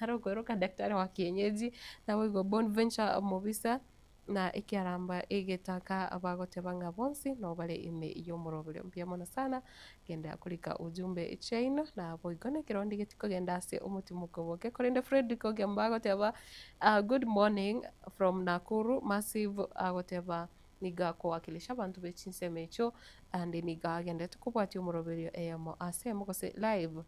are okoiroka daktari wa kienyeji naboigo Bonventure Mobisa na ekiaramba egetaka bagoteba ng'a bonsi nabo bare ime y'omoroberio. Mbuya mono sana genda korika ujumbe chiaino naboigo na ekero ndigeti kogenda ase omotimoko oboke korende Fredrick Ogembo agoteba Good morning from Nakuru massive agoteba nigo akowakilisha abanto be chinsemo echio ande nigo agenderete kobwatia omoroberio eyemo ase emo gose live.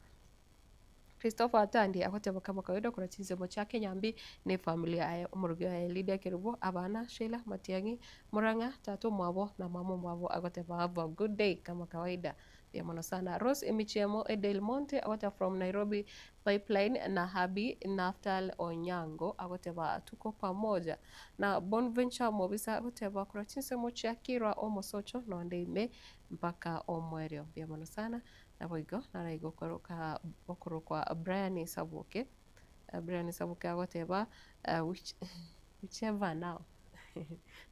Christopher Atandi agoteba kama kawaida korwa chinsemo chia Kenyambi ne efamiri yaye omorogi oye Lydia Kerubo, abana, Sheila, Matiang'i, Murang'a, tata omwabo na mama omwabo agoteba have a good day kama kawaida. Mbuya mono sana. Rose Emichiemo Edel Monte agoteba from Nairobi Pipeline na Habi Naftal Onyango agoteba tuko pamoja. Na Bonventure Mobisa agoteba korwa chinsemo chia Kirwa omosocho nonde ime mpaka omoerio. Mbuya mono sana. Naboigo naraiga okoroka okorokwa Brian Sabuke. Brian Sabuke agoteba which whichever now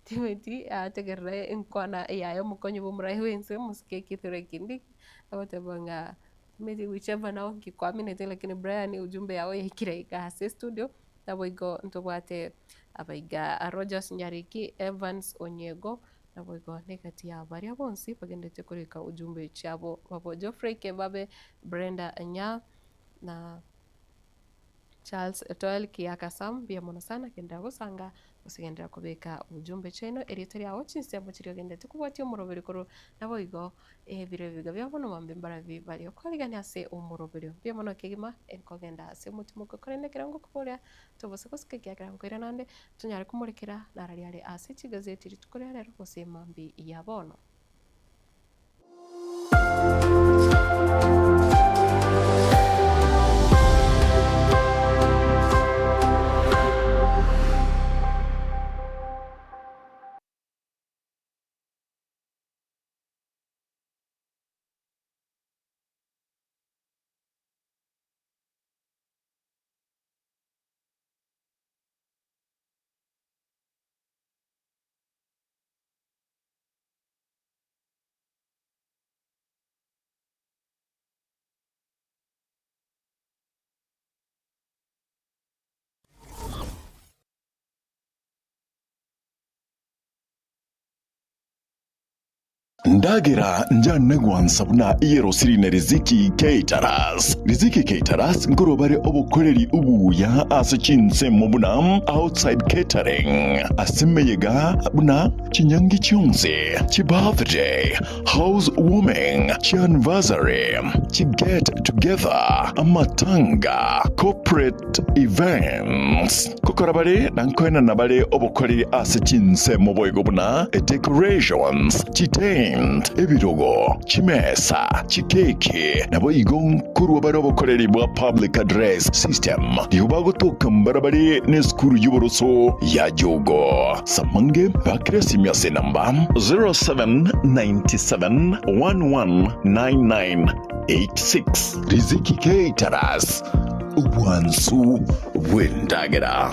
Timothy ategerere enkwana yaye omokonyi bwa omorai bwense omosike Kithure Kindiki agoteba ng'a Timothy whichever now nkikwaminete lakini Brian ujumbe yao yaikire iga ase estudio naboigo ntobwate abaiga Rogers Nyariki, Evans Onyego Naboigo negati ya baria bonsi bagenderete korika ujumbe chiabo babo Geoffrey Kebabe, Brenda Nya na Charles Toel Kiaka Sam, mbuya mono sana genderera gosanga gose genderera kobeka ujumbe chiaino erieta riao chinsemo chiria ogenderete kobwatia omoroberi korwa naboigo ebiro ebiga bia bono mambia mbarabi baria okorigania ase omoroberio. Mbuya mono kegima nkogenda ase omotimoko korende ekero ngokoboria tobose gosika ekiagera nkoira naende Tonyare komorekera narari are ase chigazeti rituko ria rero gose mambia ya bono. Ndagera njane gwansa buna eyerosiri ne Riziki Caterers. Riziki Caterers nkorwa bare obokoreri obuya ase chinsemo buna outside catering, ase emeyega buna chinyangi chionsi, chibirthday, house warming, chianniversary, chiget together, amatanga, corporate events. Gokora bare na nkoenana bare obokoreri ase chinsemo boigo buna decorations, chitent, ebirogo, chimesa, chikeki, naboigo nkorwa bare obokoreri bwa public address system. Nigo bagotoka mbarabare nesukuru y'oboroso ya Jogo. Samange bakire esimi ase enamba 0797 119986. Riziki Caterers, obwansu bw'endagera.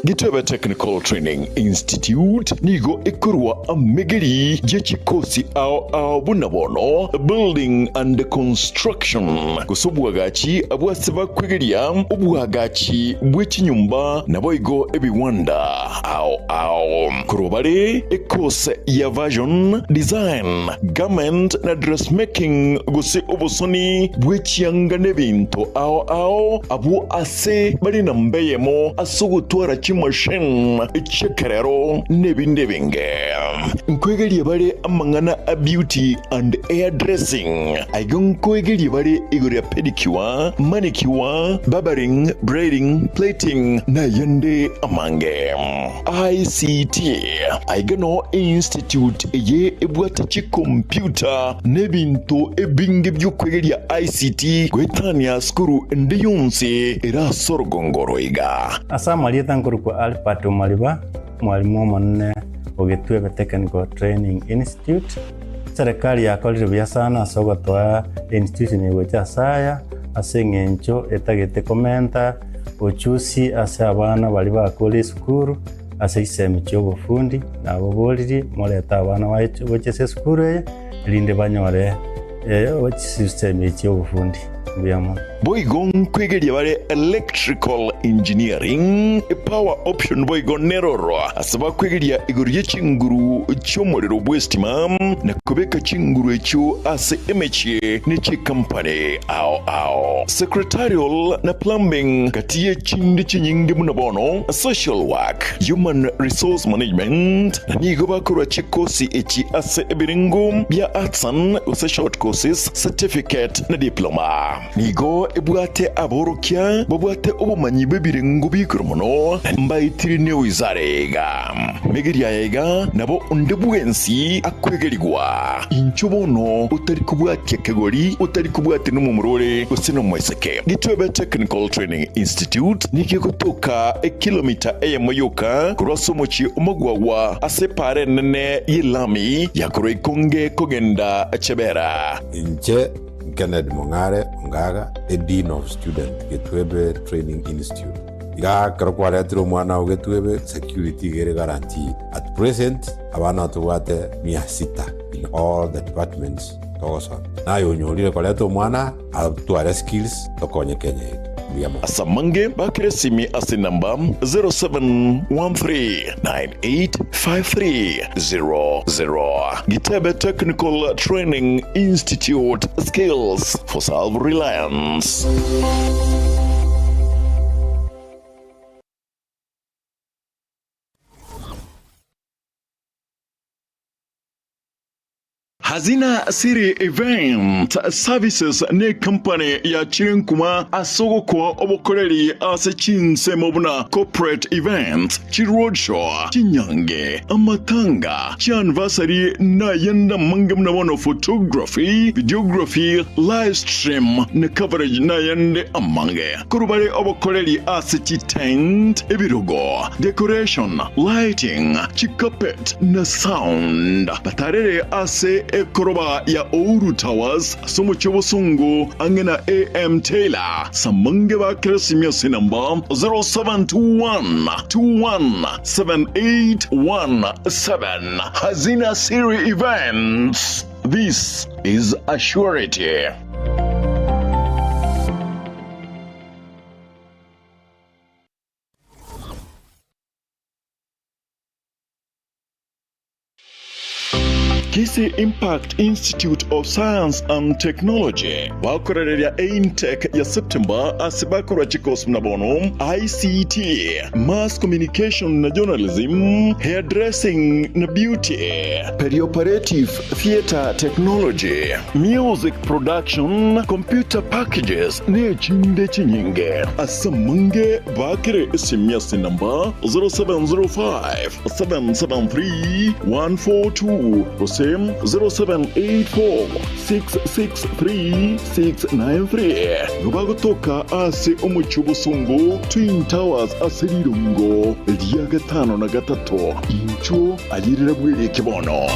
Gitebe Technical Training Institute nigo ekorwa amegeri ye chikosi ao ao buna bono Building and Construction gose obwagachi bw'ase bakwegeria obwagachi bwe chinyomba naboigo ebiwanda ao ao. Korwa bare ekose ya Version, Design, Garment na Dressmaking gose obosoni bwe chianga nebinto ao ao abwo ase bare namba eyemo ase ogotwara chimachine chi'ekerero nebinde ebinge. Nkoegeria bare amang'ana a beauty and hair dressing. Aiga nkoegeria bare igoro ya pedicure, manicure, barbering, braiding, plaiting na ayande amange. ICT, Aiga noo einstitute eye ebwate chikompyuta na ebinto ebinge bi'okwegeria ICT goetania sukuru ende yonsi ere ase orogongo oro iga. Ase amarieta nkorokwa Albert Omariba, omwalimu omonene o Gitwebe Technical Training Institute. Serikali yakorire buya sana ase ogotoa institution eye gocha ase aya, ase eng'encho etagete komenta uchusi ase abana baria bakure esukuru ase chisemi chia obofundi, naboboririe morete abana gocha ase esukuru eye erinde banyore chisemi echi chia obofundi. Mbuya mono. Boigo nkwegeria bare electrical engineering, power option boigo neroro ase bakwegeria igoro ye chinguru chi'omorero bw'estima na kobeka chinguru echio ase emechie ne chikampani ao ao. Secretarial na plumbing gati ye chinde chinyinge buna bono social work, human resource management na nigo bakorwa chikosi echi ase ebirengo bia arts and gose short courses, certificate na diploma. Nigo ebwate aborokia babwate obomanyi bw'ebirengo bi'igoro mono, na mbaetire newizara iga. Megeria aya iga nabo onde bwensi akwegerigwa. Inchuo bono otari kobwatia kegori, otari kobwatia nomomura ore gose nomoiseke. Gitwebe Technical Training Institute nigo egotoka ekilomita eyemo yoka korwa ase omochie o Magwagwa ase epaara enene y'elami ya korwa Ikonge kogenda Chebera. Inche Kennedy Mong'are Ongaga, a Dean of Student, Getwebe Training Institute. Iga ekero kwaretire omwana oo Getwebe, security iga ere guaranteed. At present, abana tobwate mia sita in all the departments togosoma. Naye onyorire koreta omwana atware skills tokonye Kenya yetu. Mbuya mono. Ase amange bakere esimi ase enamba 0713985300. Gitebe Technical Training Institute, Skills for Self-Reliance. Hazina City Event Services necompany yachire nkuma ase ogokoa obokoreri ase chinsemo buna corporate events, chiroadshow, chinyange, amatanga, chianniversary na ayande amange buna bono photography, videography, live stream na coverage na ayande amange. Korwa bare obokoreri ase chitent, ebirogo, decoration, lighting, chicarpet, na sound. Batarere ase ekoroba ya Ouru Towers ase omochie obosongo ang'e na AM Taylor. Samange bakere esimi ase enamba 0721 21 7817. Hazina Siri Events. This is a surety. Kisii Impact Institute of Science and Technology bakorereria eintake ya September ase bakorwa chikosi buna bono ICT, Mass Communication na Journalism, Hairdressing na Beauty, Perioperative Theatre Technology, Music Production, Computer Packages na echinde chinyinge. Ase amange baakere esimi ase enamba 0705 773 142 gose 0784 663 693. Nigo bagotoka ase omochie obosongo Twin Towers ase rirongo ria gatano na gatato. Inchuo ayerera bwereke bono.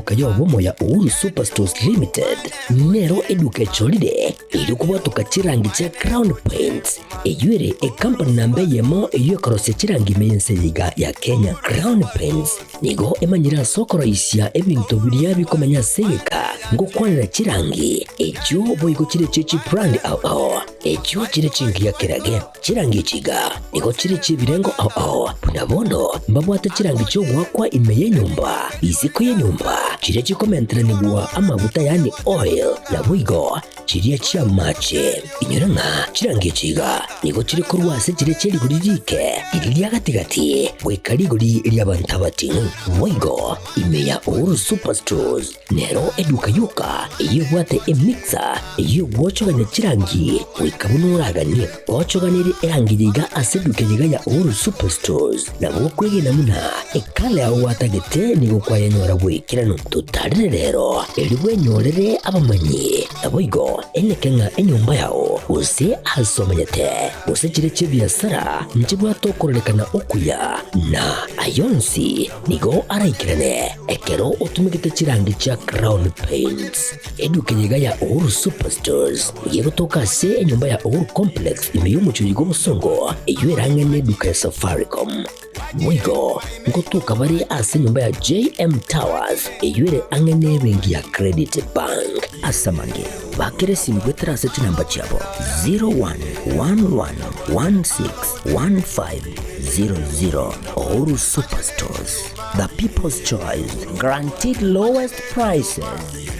eduka y'obomo ya Uhuru Superstores Limited nero eduka echorire erio kobwatoka chirangi chia Crown Paints eyio ere ekampani namba eyemo eyio ekorosia chirangi ime y'ense eye iga ya Kenya. Crown Paints nigo emanyire ase okoroisia ebinto biria bikomenya ase egeka ngokwanera chirangi echio boigo chire chie chibrand ao ao echio chire chingiya kerage. Chirangi echi iga nigo chire chi'ebirengo ao ao, buna bono mbabwate chirangi chi'ogoakwa ime y'enyomba, isiko y'enyomba, chiria chikomenteranigwa amaguta yaani oil, naboigo chiria chi'amache. Inyora ng'a chirangi echi iga nigo chire korwa ase chiria chie rigori riike, riria ria gati-gati, goika rigori ri'abanto abating'u. Boigo ime ya Uhuru Superstores Nero eduka yoka eyio ebwate emixer eyio egwochogania chirangi goika buna oraganie. Gochoganerie erangi eye iga ase eduka eye iga ya Uhuru Superstores nabo okwegena buna ekala yao gwatagete nigo kwayenyora bw'ekeranu. Totarere rero erio bwenyorere abamanyi naboigo eneke ng'a enyomba yao gose ase omenyete gose chire chi'ebiasara nchibwate okororekana okuya na ayonsi Nigo araikerane ekero otumegete chirangi chia Crown Paints. Eduka eye iga ya Uhuru Superstores nigo egotoka ase enyomba ya Uhuru Complex ime y'omochie oyo bw'obosongo eyio erang'e neduka ya Safaricom. Boigo ngotoka bare ase enyomba ya JM Towers eyio ere ang'e nebenki ya Credit Bank. Ase amange, bakera esimi goetera ase chinamba chiabo 0111161500. Uhuru Superstores, the people's choice, guaranteed lowest prices.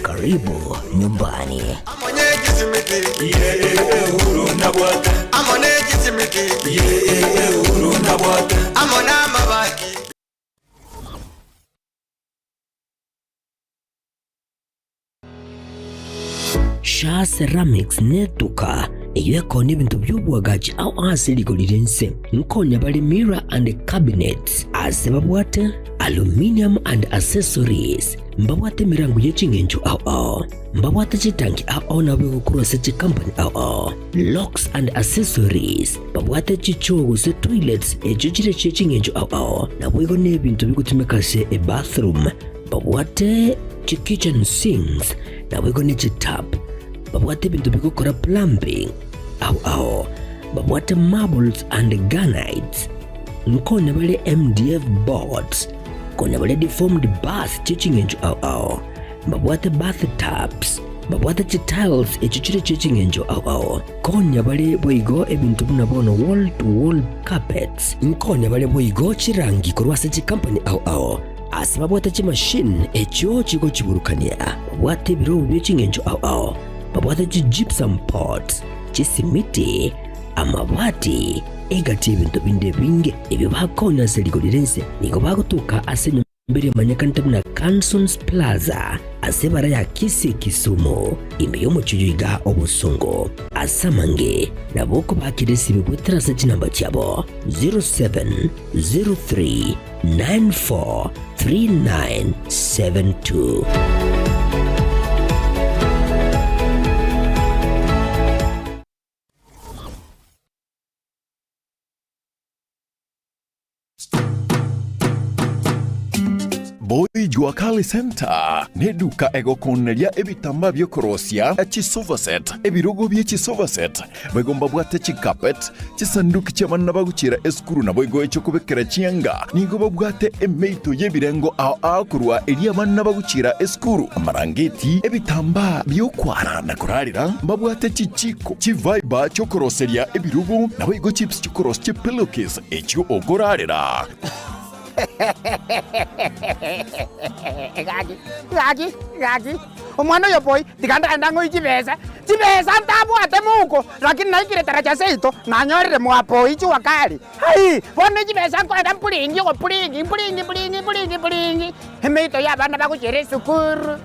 Karibu nyumbani. Shaa Ceramics netuka eyio ekonia ebinto bi'oboagachi ao ase rigori ri'ense. Nkonya bare mirror and cabinets ase babwate aluminium and accessories, mbabwate emerango ye ching'encho ao ao, mbabwate chitanki ao ao nabo egokorwa ase chikampani ao ao, locks and accessories, babwate chichoo gose toilets echio chire chie ching'encho ao ao, naboigo nebinto bigotumeka ase ebathroom. Babwate chi-kitchen sinks, naboigo ne chitap. Babwate ebinto bigokora plumbing ao ao. Babwate marbles and granites. Nkonya bare MDF boards. Konya bare deformed bath chie ching'encho ao ao. Mbabwate bath tubs. Babwate chitiles echio chire chie ching'encho ao ao. Konya bare boigo ebinto buna bono wall to wall carpets. Nkonya bare boigo chirangi korwa ase chikampani ao ao. Ase babwate chimashini echio chigochiburukania, babwate ebirobu bie ching'encho ao ao, babwate chi-gypsum pots, chisimiti, amabati, egati y'ebinto binde ebinge ebio bakonya ase rigori ri'ense. Nigo bagotoka ase enyomba eria emanyekanete buna Cansons Plaza ase ebara ya Kisii Kisumu, ime y'omochie oyo iga obosongo. Ase amange nabo okobakera esimu goetera ase chinamba chiabo 07 03 943972. Boy Jua Kali Center neduka egokoneria ebitambaa biokorosia chisofa set, ebirogo bie chisofa set, Boigo mbabwate chicarpet, chisanduki chi'abana bagochiera esukuru naboigo echi'okobekera chianga. Nigo babwate emeito y'ebirengo ao ao korwa eria abana bagochiera esukuru, amarangeti, ebitambaa bi'okwara na korarera. Mbabwate chichiko, chivaiba chi'okoroseria ebirogo, naboigo chips chi'okorosia chipillowcase echio okorarera. Gaki, gaki, gaki, omwana oyo boy, tiga ndagende ang'oe chibesa, chibesa ntabwate mouko, lakini naikire taraja seito, nanyorire mwa boy jua kali. Hai! Bono chibesa nkoenda mpuringi ogopuringi, mpuringi mpuringi mpuringi mpuringi, emeito ya abana bagochiera esukuru,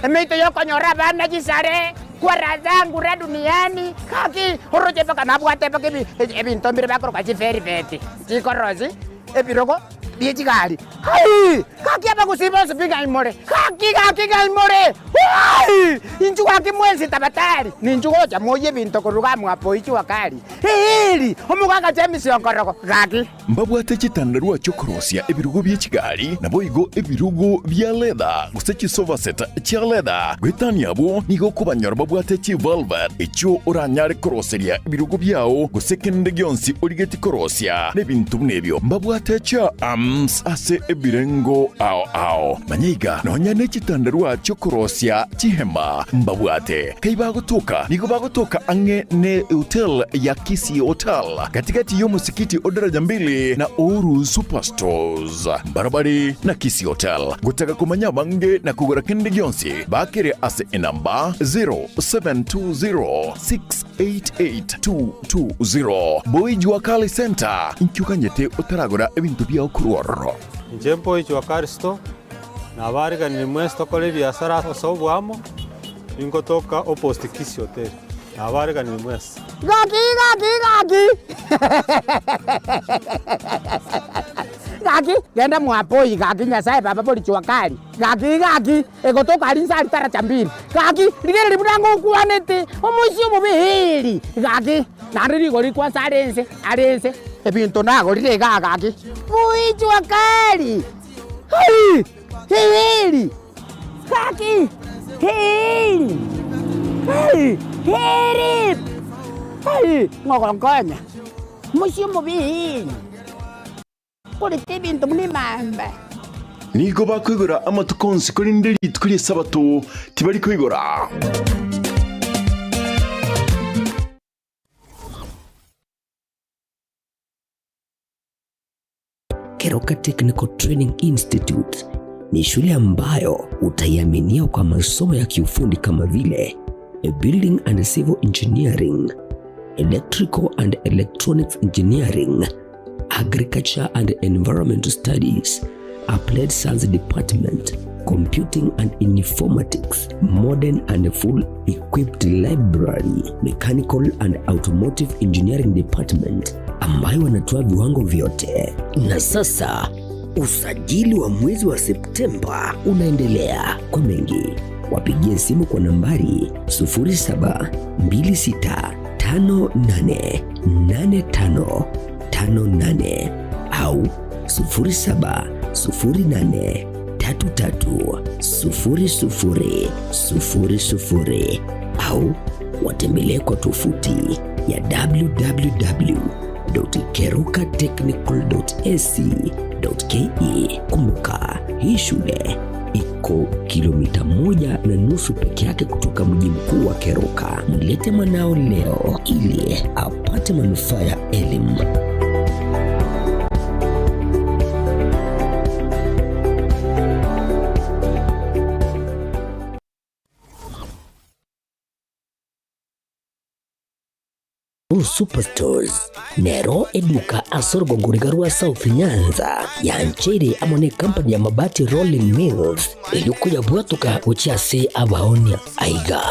emeito ya okonyora abana chisare, kwara zangu ra duniani, gaki, oroche mpaka nabwate mpaka ebi ebinto mbire bakoroka chiferibeti, chikorosi. Ebirogo. Bie chigari. Hai! Gaki abagusii bonsi pi ng'ai more? Gaki, gaki ng'ai more? Hai! Inchuo gaki mwensi tabatari, ninchuo gocha moyie ebinto korwa iga mwapo ichua kari. Eeri! Omogaka James Onkorogo, gaki. Mbabwate chitandarua chi'okorosia ebirogo bie chigari, naboigo ebirogo bia leather, gose chisofa set chia leather. Goetania abwo, nigo okobanyora babwate chivelvet, echio oranyare koroseria ebirogo biao, gose kende gionsi origetie korosia, na ebinto buna ebio. Mbabwate chiarms ase ebirengo ao ao. Manya iga, nonya ne chitandarua chi'okorosia chihema mbabwate. Kai bagotoka? Nigo bagotoka ang'e ne hotel ya Kisii Hotel, gati-gati y'omosikiti o Daraja Mbili na Uhuru Superstores. Mbarabare na Kisii Hotel. Gotaka komanya abange na kogora kende gionsi, bakere ase enamba 0720688220. Boy Jua Kali Centre, inki oganyete otaragora ebinto biao korwa ororo? Inche Boy Jua Kali Store, nabariganirie mwensi tokore ebiasara ase oboamo, Ningotoka opposite Kisii Hotel. Nabareganire mwensi. Gaki gaki gaki gaki genda mwapoi gaki nyasaye baba bori chwakari gaki gaki egotoka aria inse aria taracha mbili gaki rigereria buna ngokwanete omoisia omobe eeri gaki naende rigori kwanza are inse are inse ebinto nagorire igaa gaki boi chwakari hai eeri. Gaki! Heri! Heri! Heri! Heri! Ng'ogonkonya, mochie omobe korete ebinto buna emamba. Nigo bakoigora amatuko onsi, korende rituko ri'Esabato tibari koigora. Keroka Technical Training Institute ni shule ambayo utaiaminia kwa masomo ya kiufundi kama vile Building and Civil Engineering, Electrical and Electronics Engineering, Agriculture and Environmental Studies, Applied Science Department, Computing and Informatics, Modern and Full Equipped Library, Mechanical and Automotive Engineering Department ambayo wanatoa viwango vyote. Na sasa usajili wa mwezi wa Septemba unaendelea. Kwa mengi wapigie simu kwa nambari 0726588558 au 0708330000 au watembelee kwa tovuti ya www.kerukatechnical.ac.ke. Kumbuka, hii shule iko kilomita 1.5 peke yake kutoka mji mkuu wa Keroka. Mlete mwanao leo ili apate manufaa ya elimu. Superstores nero eduka ase orogongo riga rwa South Nyanza yancheire amo ne company ya Mabati Rolling Mills erio koyabwatoka gochia ase abaonia. Aiga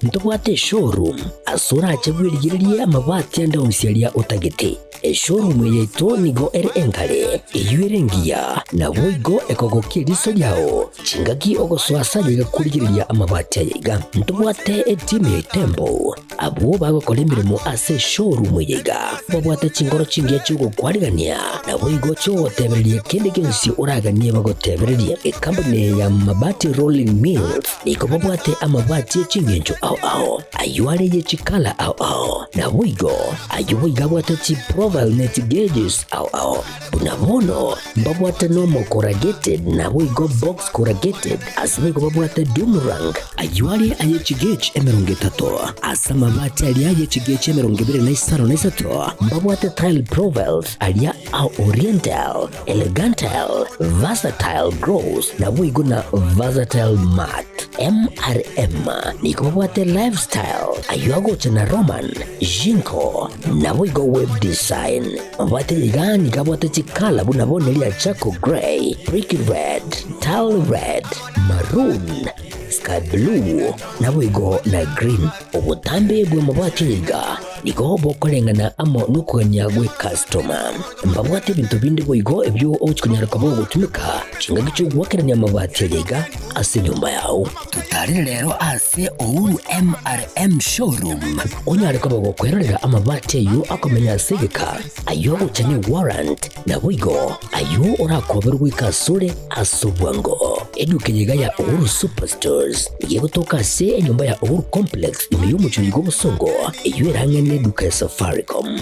ntobwate eshowroom ase orache bwerigererie amabati ande onsi aria otagete. Eshowroom eye yaito nigo ere enkare, eyio ere engiya, naboigo ekogokia eriso riao chingaki ogosoa ase aye iga korigereria amabati aya iga. Ntobwate etimu ya Itembo Abwo bagokora emeremo ase eshowroom eye iga babwate chinkoro chingiya chi'ogokwarigania, naboigo chi'ogotebereria kende gionsi oraganie bagotebererie. Ekampuni eye ya Mabati Rolling Mills nigo babwate amabati e chingencho ao ao, ayio are ye chikala ao ao, naboigo ayio boigo abwate chiprofile ne chigeges ao ao. Buna bono mbabwate nomo corrugated naboigo box corrugated, ase boigo babwate doom rank, ayio are aye chigauge 30, ase amabati aria aye chigauge 23, mbabwate tile profiles aria a oriental, elegantile, versatile gloss, naboigo na versatile matte. MRM nigo babwate lifestyle, ayio agocha na Roman, Jinko, naboigo web design. Mabwate iga nigo abwate chikala buna bono eria charcoal grey, brick red, tile red, maroon, sky blue, naboigo na green. Obotambe bw'amabwate iga. Nigo bokoreng'ana amo nokogania gw'ekastoma. Mbabwate ebinto binde boigo ebio ogochia konyara koba ogotumeka chingaki chi'ogoakerania amabati aria iga ase enyomba yao. Totarere rero ase Uhuru MRM Showroom onyare koba gokwerorera amabati ayio akomenya ase egeka, ayio agocha ne warrant, naboigo ayio orakoberwe goika asore ase obwango. Eduka eye iga ya Uhuru Superstores nigo egotoka ase enyomba ya Uhuru Complex ime y'omochie oyo iga obosongo, eyio erang'e neduka ya Safaricom.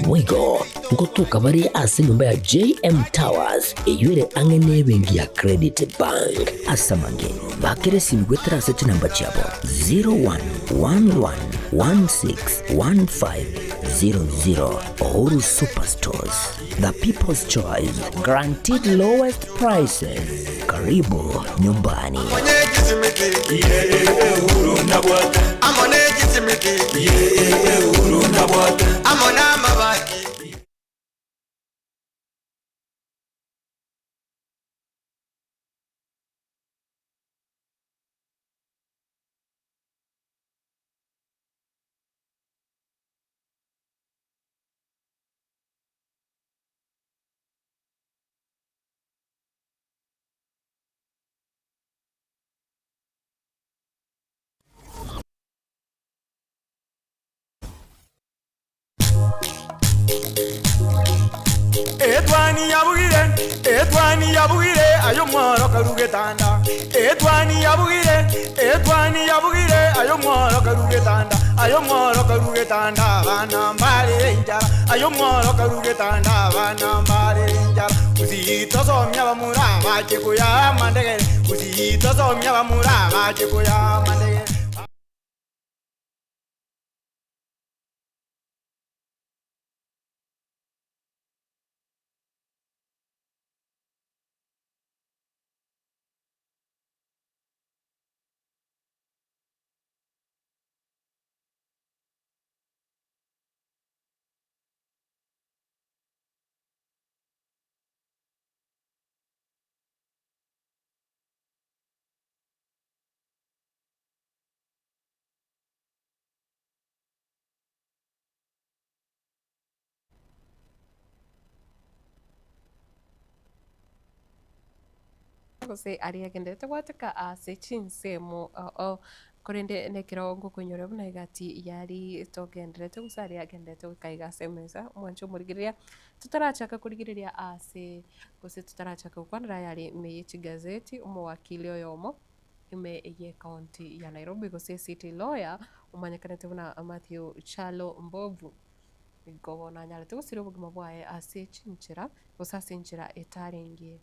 Boigo ngotoka bare ase enyomba ya JM Towers eyio ere ang'e nebenki ya Credit Bank. Ase amange, bakera esimi goetera ase chinamba chiabo 0111161500. Uhuru Superstores, the people's choice, guaranteed lowest prices. Karibu nyumbani. Etwani yabugire, etwani yabugire, aye omworo karu getanda. Etwani yabugire, etwani yabugire, aye omworo karu getanda. Aye omworo karu getanda, abana mbare enchara. Aye omworo karu getanda, abana mbare enchara. Usitosomia bamura bache koya amandegere, usitosomia bamura bache koya amandegere. Gose aria agenderete gwateka ase chinsemo korende nekero ngokoinyora buna egati yari togenderete gose aria agenderete goika iga ase emesa, omwancho omorigereria, totarachaka korigereria ase gose totarachaka gokwanera ayare ime ye chigazeti, omowakili oyomo ime ye county ya Nairobi gose city lawyer omanyekanete buna Mathew Kyalo Mbobu, nigo bono anyarete gosiria obogima bwaye ase chinchera gose ase enchera etarenge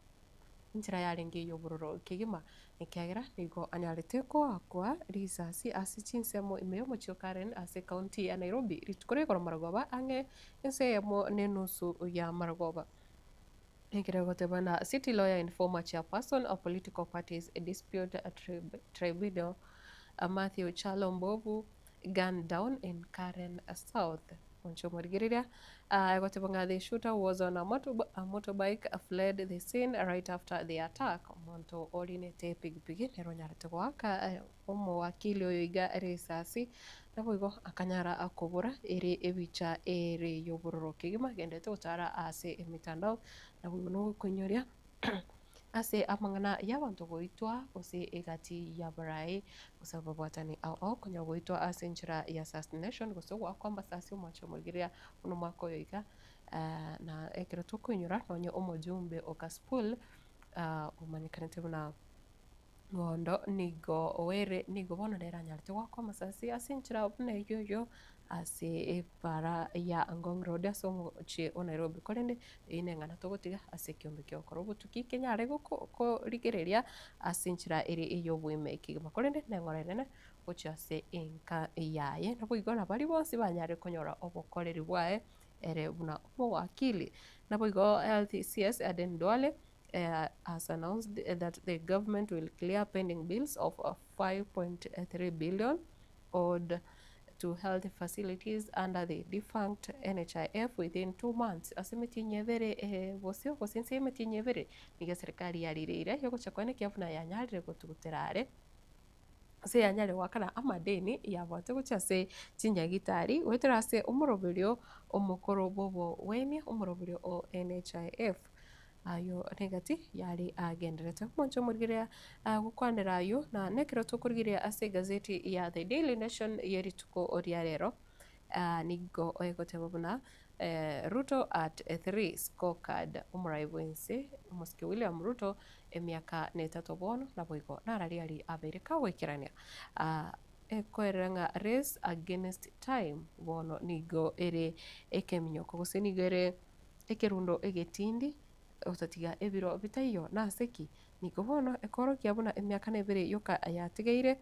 enchera yarenge ey'obororo kegima, ekiagera nigo anyarete koakwa risasi ase chinsemo ime y'omochie o Karen ase ecounty ya Nairobi rituko ria igoro marogoba ang'e ense eyemo na enusu ya marogoba. Ekero egoteba na City lawyer and former chairperson of political parties dispute tribunal Mathew Kyalo Mbobu gunned down in Karen South. Monche omorigereria egoteba ng'a the shooter was on a motorbike fled the scene right after the attack. Omonto orinete epigipigi nere onyarete goaka omowakili oyo iga risasi naboigo akanyara kobora ere ebicha ere y'obororo kegima agendete gotara ase emitandao naboigo nogokoinyoria Ase amang'ana y'abanto goitwa, gose egati y'abarai, gose ababwatani ao ao konya goitwa ase enchera ya assassination, gose ogoakwa amasasi omwancho omorigereria buna omwaka oyo iga, na ekero tokoinyora nonye omojumbe o Kasipul omanyekanete buna Ng'ondo nigo ere nigo bono nere anyarete goakwa amasasi ase enchera buna eyio eyio ase ebara ya Ngong Road ase omochie o Nairobi. Korende eyio neng'ana togotiga ase ekeombe ki'ogokora obotuki kenyare gokorigereria ase enchera ere ey'oboime kegima. Korende neng'ora enene gochia ase enka yaye. Naboigo nabaria bonsi banyare konyora obokoreri bwaye ere buna omowakili. Naboigo Health CS Aden Duale has announced that the government will clear pending bills of 5.3 billion owed to health facilities under the defunct NHIF within 2 months. Ase emetienyi ebere bosio gose inse y'emetienyi ebere nigo eserikari yarireire yogocha koenekia buna yanyarire gotugutera are. Ase yanyare goakana amadeni yabwate gochia ase chinyagitari goetera ase omoroberio omokoro bw'obogwenia, omoroberio o NHIF. Ayio negati yare agenderete. Omonche omorigereria gokwanera ayio na nekero tokorigereria ase egazeti ya The Daily Nation ye rituko ria rero nigo egoteba buna Ruto at 3 scorecard, omorai bwense omosike William Ruto emiaka netato bono naboigo narari aria abeire kagoikerania ekoerera ng'a race against time bono nigo ere ekeminyoko gose nigo ere ekerundo egetindi otatiga ebiro bitaiyo nase ki? Nigo bono ekoorokia buna emiaka nebere yoka yatigaire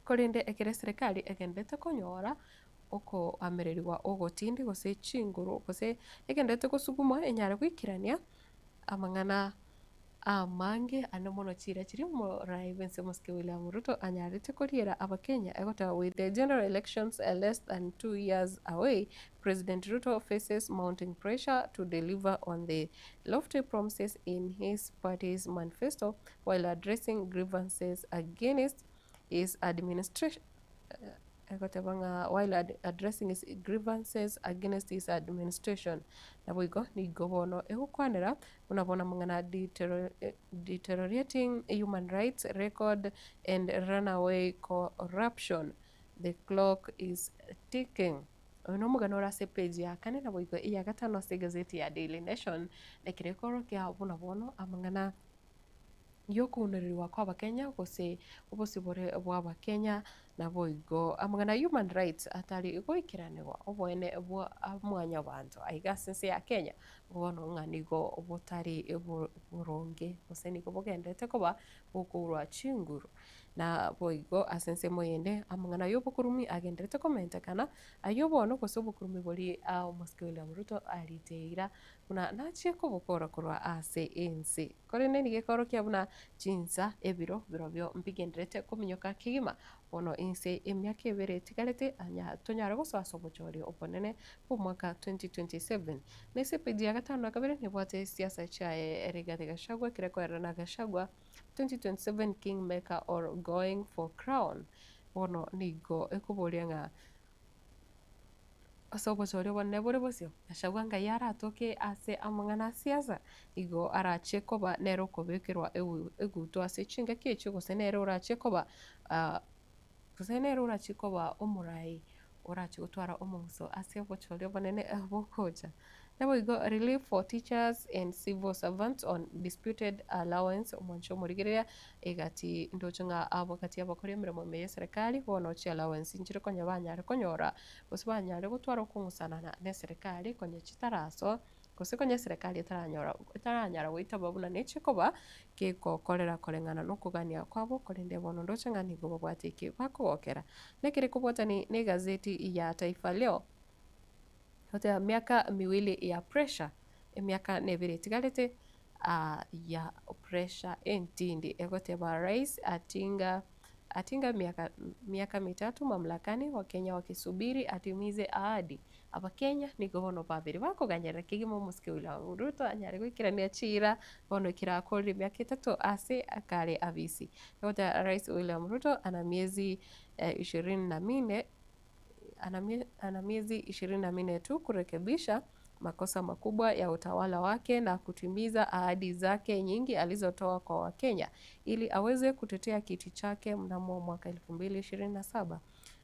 korende ekero eserekari egenderete konyora okoamererigwa ogotindi gose chinguru gose egenderete gosugumwa enyare goikerania amang'ana amange ande mono chiira chiria omorai bwense omosike William Ruto anyarete koriera abakenya egoteba with the general elections less than 2 years away, President Ruto faces mounting pressure to deliver on the lofty promises in his party's manifesto while addressing grievances against his administration egoteba ng'a while addressing his grievances against his administration. Naboigo nigo bono egokwanera buna bono amang'ana deteriorating human rights record and runaway corruption. The clock is ticking. Oyo na omogano ore ase page ya kane naboigo eya gatano ase egazeti ya Daily Nation, ekero ekorokia buna bono amang'ana yokounererigwa kwa abakenya gose obosibore bwa abakenya naboigo amang'ana human rights atari goikeranigwa oboene bwa mwanyabanto aiga ase ense ya Kenya bono ng'a nigo botari boronge gose nigo bogenderete koba bokourwa chinguru. Na boigo ase ensemo eyende amang'ana ya obokurumi agenderete komentekana aywo bono gose obokurumi boria omosike William Ruto ariteira buna nachie kobokora korwa ase ense. Korende nigo ekorokia buna chinsa ebiro birobio mbigenderete kominyoka kegima bono ense emiaka ebere etigarete anya tonyare gosoa ase obochori obonene bwa omwaka 2027. Na ase epage ya gatano na kabere nebwate siasa chiaye Rigathi Gachagua ekere koerera na Gachagua 2027 Kingmaker or going for crown. Bono nigo ekoboria ng'a ase obochori obonene bore bosio, Gachagua ngai aratoke ase amang'ana a siasa, igo arache koba nere okobekerwa eguto ase chingaki echio gose nere orache koba gose nere orache koba omorai orache gotwara omong'uso ase obochori obonene bogocha. Naboigo relief for teachers and civil servants on disputed allowance omwancho omorigereria egati ndoche ng'a abo gati abakori emeremo ime ya eserekari bono chi allowance nchire konya banyare konyora gose banyare gotwara okong'usanana na eserekari konya chitaraso gose konya eserekari etaranyora etaranyara goitaba buna neche koba kegokorera koreng'ana na okogania kwabo korende bono ndoche ng'a nigo babwate eke bakogokera. Nekere kobwatani na egazeti ya Taifa Leo, goteba miaka miwili ya pressure, emiaka nebere etigarete ya pressure entindi egoteba rais atinga atinga miaka miaka mitatu mamlakani wakenya wakisubiri atimize ahadi. Abakenya nigo bono babere bakoganyerera kegima omosike William Ruto anyare goikerania chiira bono ekero akorire emiaka etato ase akare abisi. Egoteba rais William Ruto ana miezi 24 ana miezi 24 tu kurekebisha makosa makubwa ya utawala wake na kutimiza ahadi zake nyingi alizotoa kwa Wakenya ili aweze kutetea kiti chake mnamo mwaka 2027.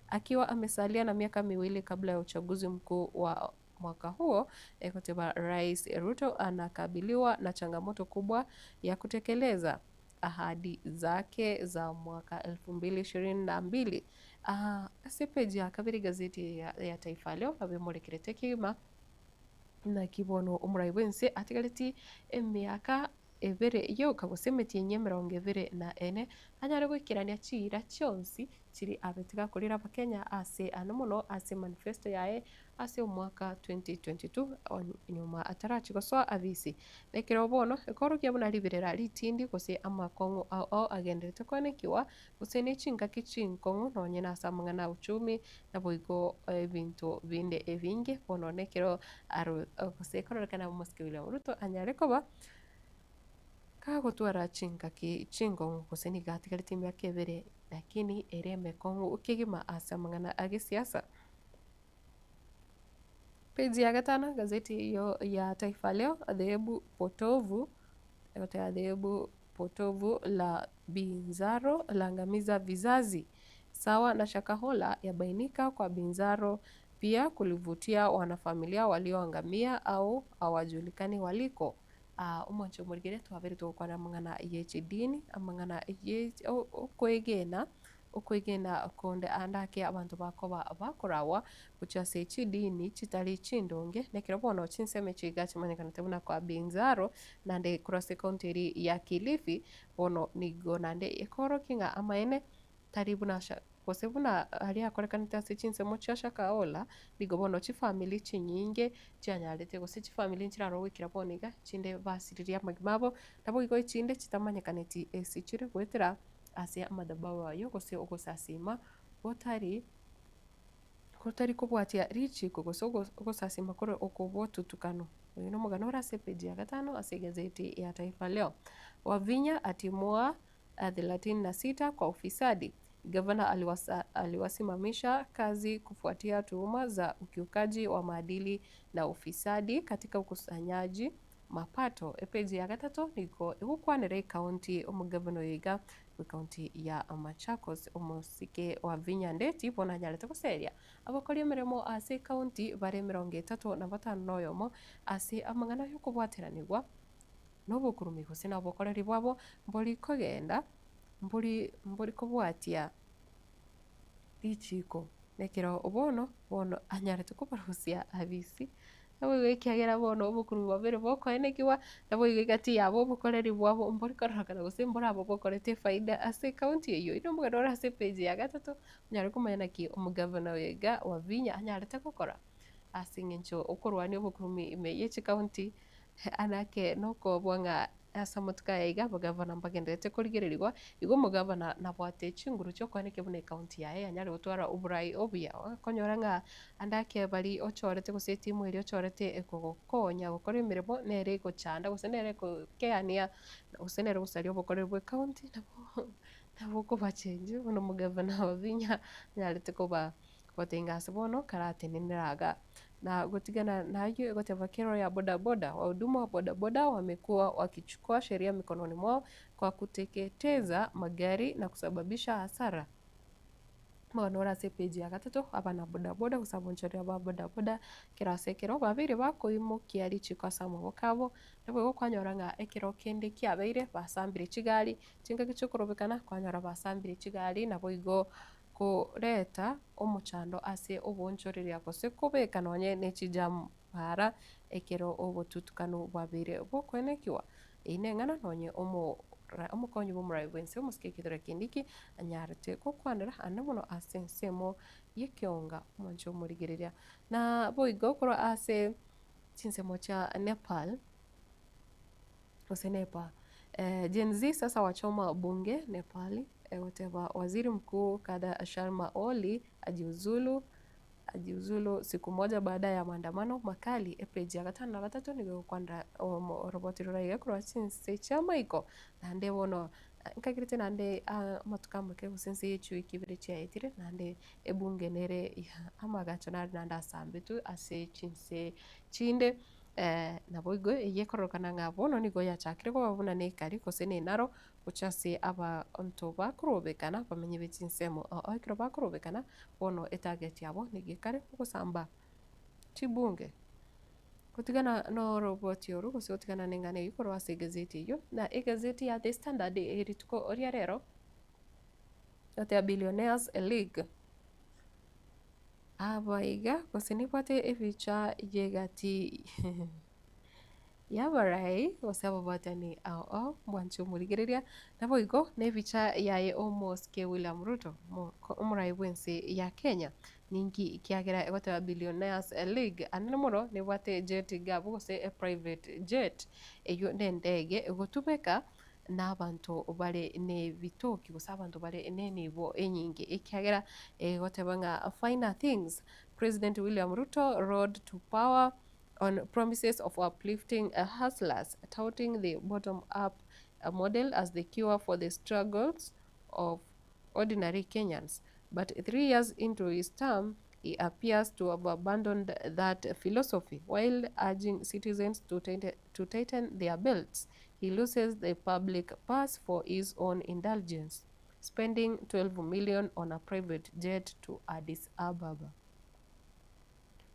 Akiwa amesalia na miaka miwili kabla ya uchaguzi mkuu wa mwaka huo, katiba Rais Ruto anakabiliwa na changamoto kubwa ya kutekeleza ahadi zake za mwaka 2022. Ase page ya kabere gazeti ya Taifa Leo nabo emorekerete kegima naki bono omorai bwense atigareti emiaka ebere yoka gose emetienyi emerongo ebere na ene anyare goikerania chiira chionsi chiri abete gakorera abakenya ase ano mono ase manifesto yaye ase omwaka 2022 nyuma atarachi gosoa abisi. Ekero bono ekorokia buna riberera ritindi gose amakong'u ao ao agenderete koenekiwa gose na chingaki chinkong'u nonye na ase amang'ana a uchumi naboigo ebinto binde ebinge bono nekero aro gose ekororekana omosike William Ruto anyare koba kagotwara chingaki chinkong'u gose nigo atigareti emiaka ebere. Lakini ere emekong'u kegima ase amang'ana a gesiasa. Peji ya gatano gazeti eyio ya Taifa Leo, dhehebu potovu, egoteba dhehebu potovu la Binzaro laangamiza vizazi. Sawa na Shakahola yabainika kwa Binzaro pia kulivutia wanafamilia walioangamia au hawajulikani waliko. Aa omwancho omorigere twabere togokwana amang'ana ye chidini, amang'ana ye okoegena, okoegena konde ande ake abanto bakoba bakorawa gochia ase chidini chitari chindonge, na ekero bono chinsemo echi iga chimanyekanete buna kwa Binzaro, naende korwa ase ekaunti eria ya Kilifi, bono nigo naende ekoorokia ng'a amaene tari buna Gose buna aria akorekanete ase chinsemo chia Shakahola, nigo bono chifamiri chinyinge chianyarete, gose chifamiri nchirarwa goikera bono iga, chinde basiririe amagima abo, naboigo echinde chitamanyekaneti ase chire goetera ase amadhabahu ayio gose ogosasima gotari gotari kobwatia richiko gose ogosasima kore okobotutukanu. Oyo nomogano ore ase epeji ya gatano ase egazeti ya Taifa Leo. Wavinya atimua 36 kwa ufisadi. Gavana aliwasimamisha kazi kufuatia tuhuma za ukiukaji wa maadili na ufisadi katika ukusanyaji mapato. Epeji ya gatato nigo egokwanera ekaunti omogavana oyo iga bw'ekaunti ya Machakos omosike Wavinya Ndeti bono anyarete goseria abakori emeremo ase ekaunti bare 35 na oyomo ase amang'ana y'okobwateranigwa nobokurumi gose nobokoreri bwabo mbori kogenda, mbori mbori kobwatia richiiko. Nekero bono bono anyarete kobarusia abisi, naboigo ekiagera bono obokurumi bwabere bokoenekigwa, naboigo egati yabo obokoreri bwabo mbori kororekana gose mborabwo bokorete efaida ase ekaunti eyio. Inwe omogano ore ase epage ya gatato, onyare komanya naki omogavana oyo iga Wavinya anyarete gokora ase eng'encho okorwania obokurumi ime ye chikaunti Anake nokobua ng'a ase amatuko aya iga abagavana mbagendererete korigererigwa, igo omogavana nabwate chinguru chi'okoenekia buna ekaunti yaye yanyare gotwara oborai obuya. Okonyora ng'a ande ake baria ochorete gose etimu eria ochorete ekogokonya gokora emeremo nere egochanda gose nere ekokeania gose nere ogosaria obokoreri bwa ekaunti nabo nabo okobachengi buna omogavana Wavinya anyarete koba Gotenga ase bono karatenenera iga. Na gotigana nayio egoteba kero ya bodaboda, wahudumu wa bodaboda wamekuwa wakichukua sheria mikononi mwao kwa kuteketeza magari na kusababisha hasara. Bono ore ase epage ya gatato, abana bodaboda gose abonchoreria ba bodaboda kera ase ekero babeire bakoimokia richiko ase amaboko abo, naboigo kwanyora ng'a ekero kende kiabeire basambire chigari, chingaki chiokorobekana kwanyora basambire chigari naboigo koreta omochando ase oboonchoreria gose kobeka nonye ne chijambara ekero obotutukanu bwabeire bokoenekiwa. Eyio neng'ana nonye omokonyi bw'omorai bw'ense omosike Kithure Kindiki anyarete gokwanera ande mono ase ensemo y'ekeonga omonche omorigereria. Na boigo korwa ase chinsemo chia Nepal gose Nepal. Gen Z sasa wachoma bunge Nepali, egoteba Waziri Mkuu Kada Sharma Oli ajiuzulu ajiuzulu siku moja baada ya maandamano makali. Epage ya gatano na gatato nigo egokwanera oroboti rore iga korwa chinse chi'amaiko naende bono nkagerete naende amatuko amake gose ense ye chiwiki ibere chiaetire naende ebunge nere amagacho nare naende asambetwe ase chinse chinde. Naboigo eyio ekororokana ng'a bono nigo yachakire koba buna nekari gose nenaro gochia ase abanto bakorobekana abamenyi be chinsemo oo ekero bakorobekana bono etarget yabo nigo ekare ogosamba chibunge. Gotigana noroboti oro gose gotigana neng'ana eyio korwa ase egazeti eyio na egazeti ya The Standard rituko ria rero, egoteba Billionaires League. Abaiga gose nibwate ebicha y'egati y'abarai gose ababwatani ao ao mwanche omorigereria, naboigo nebicha yaye omosike William Ruto omorai bw'ense ya Kenya. Ninki kiagera egoteba Billionaires League anene mono nebwate jet iga abwo gose eprivate jet eywo nendege egotumeka nabanto bare nebitoki gose abanto bare nenibo enyinge ekiagera egoteba ng'a finer things President William Ruto rode to power on promises of uplifting hustlers touting the bottom up model as the cure for the struggles of. ordinary Kenyans. But 3 years into his term, he appears to have abandoned that philosophy while urging citizens to tighten their belts. He loses the public purse for his own indulgence, spending 12 million on a private jet to Addis Ababa.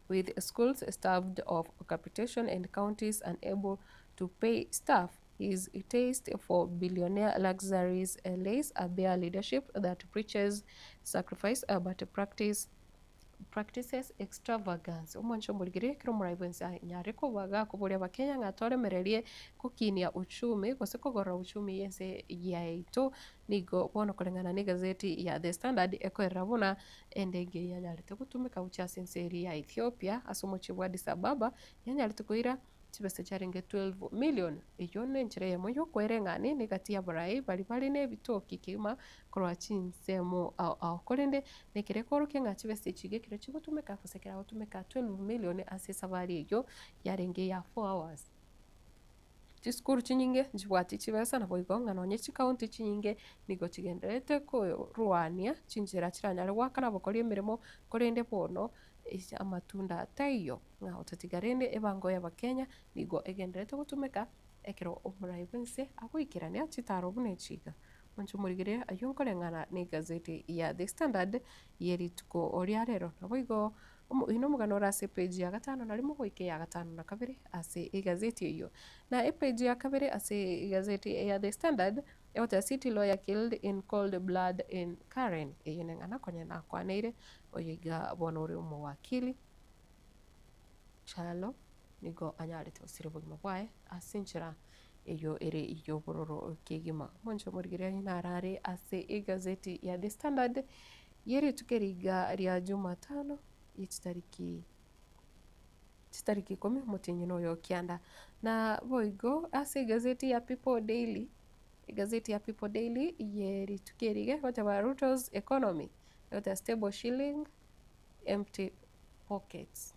With schools starved of capitation and counties unable to pay staff, his taste for billionaire luxuries lays a bare leadership that preaches sacrifice but practices extravagance. Omwancho omorigire ekero omorai bwensi anyare kobaga koboria abakenya ng'a toremererie kokinia uchumi gose kogorora uchumi yense yaito nigo bono koreng'ana na egazeti ya The Standard ekoerera buna endege yanyarete gotumeka gochia ase ense eria ya Ethiopia ase omochie bwa Addis Ababa yanyarete koira chibesa chiarenge 12 million. Eyio na enchera eyemo ya okoereng'ani na egati ya abarai baria bare na ebitoki kegima korwa chinsemo ao ao. Korende nekere ekorokia ng'a chibesa echi iga ekero chigotumeka gose ekero agotumeka 12 million ase esabari eyio yarenge ya 4 hours. Chisukuru chinyinge nchibwati chibesa naboigo ng'a nonye chikaunti chinyinge nigo chigendererete korwania chinchera chiranyare goakana abakori emeremo korende bono amatunda taiyo ng'a otatiga rende ebango ya abakenya nigo egendererete gotumeka ekero omorai bwense agoikerania chitaro buna echi iga. Mwanche omorigere aywo nkoreng'ana na egazeti ya The Standard ya rituko ria rero. Naboigo oyo na omogano ore ase epage ya gatano na rimo goika eya gatano na kabere ase egazeti eywo. Na epage ya kabere ase egazeti ya The Standard egoteba City lawyer killed in cold blood in Karen. Eywo neng'ana konya nakwaneire oyo iga bono ore omowakili Kyalo nigo anyarete gosiria obogima bwaye ase enchera eywo ere y'obororo kegima. Mwanche omorigeri aye narare ase egazeti ya The Standard ya rituko eri iga ria Jumatano ye chitariki chitariki ikomi omotienyi na oyo kianda. Na boigo ase egazeti ya People Daily, egazeti ya People Daily ye rituko eri iga egoteba Ruto's economy, egoteba stable shilling, empty pockets,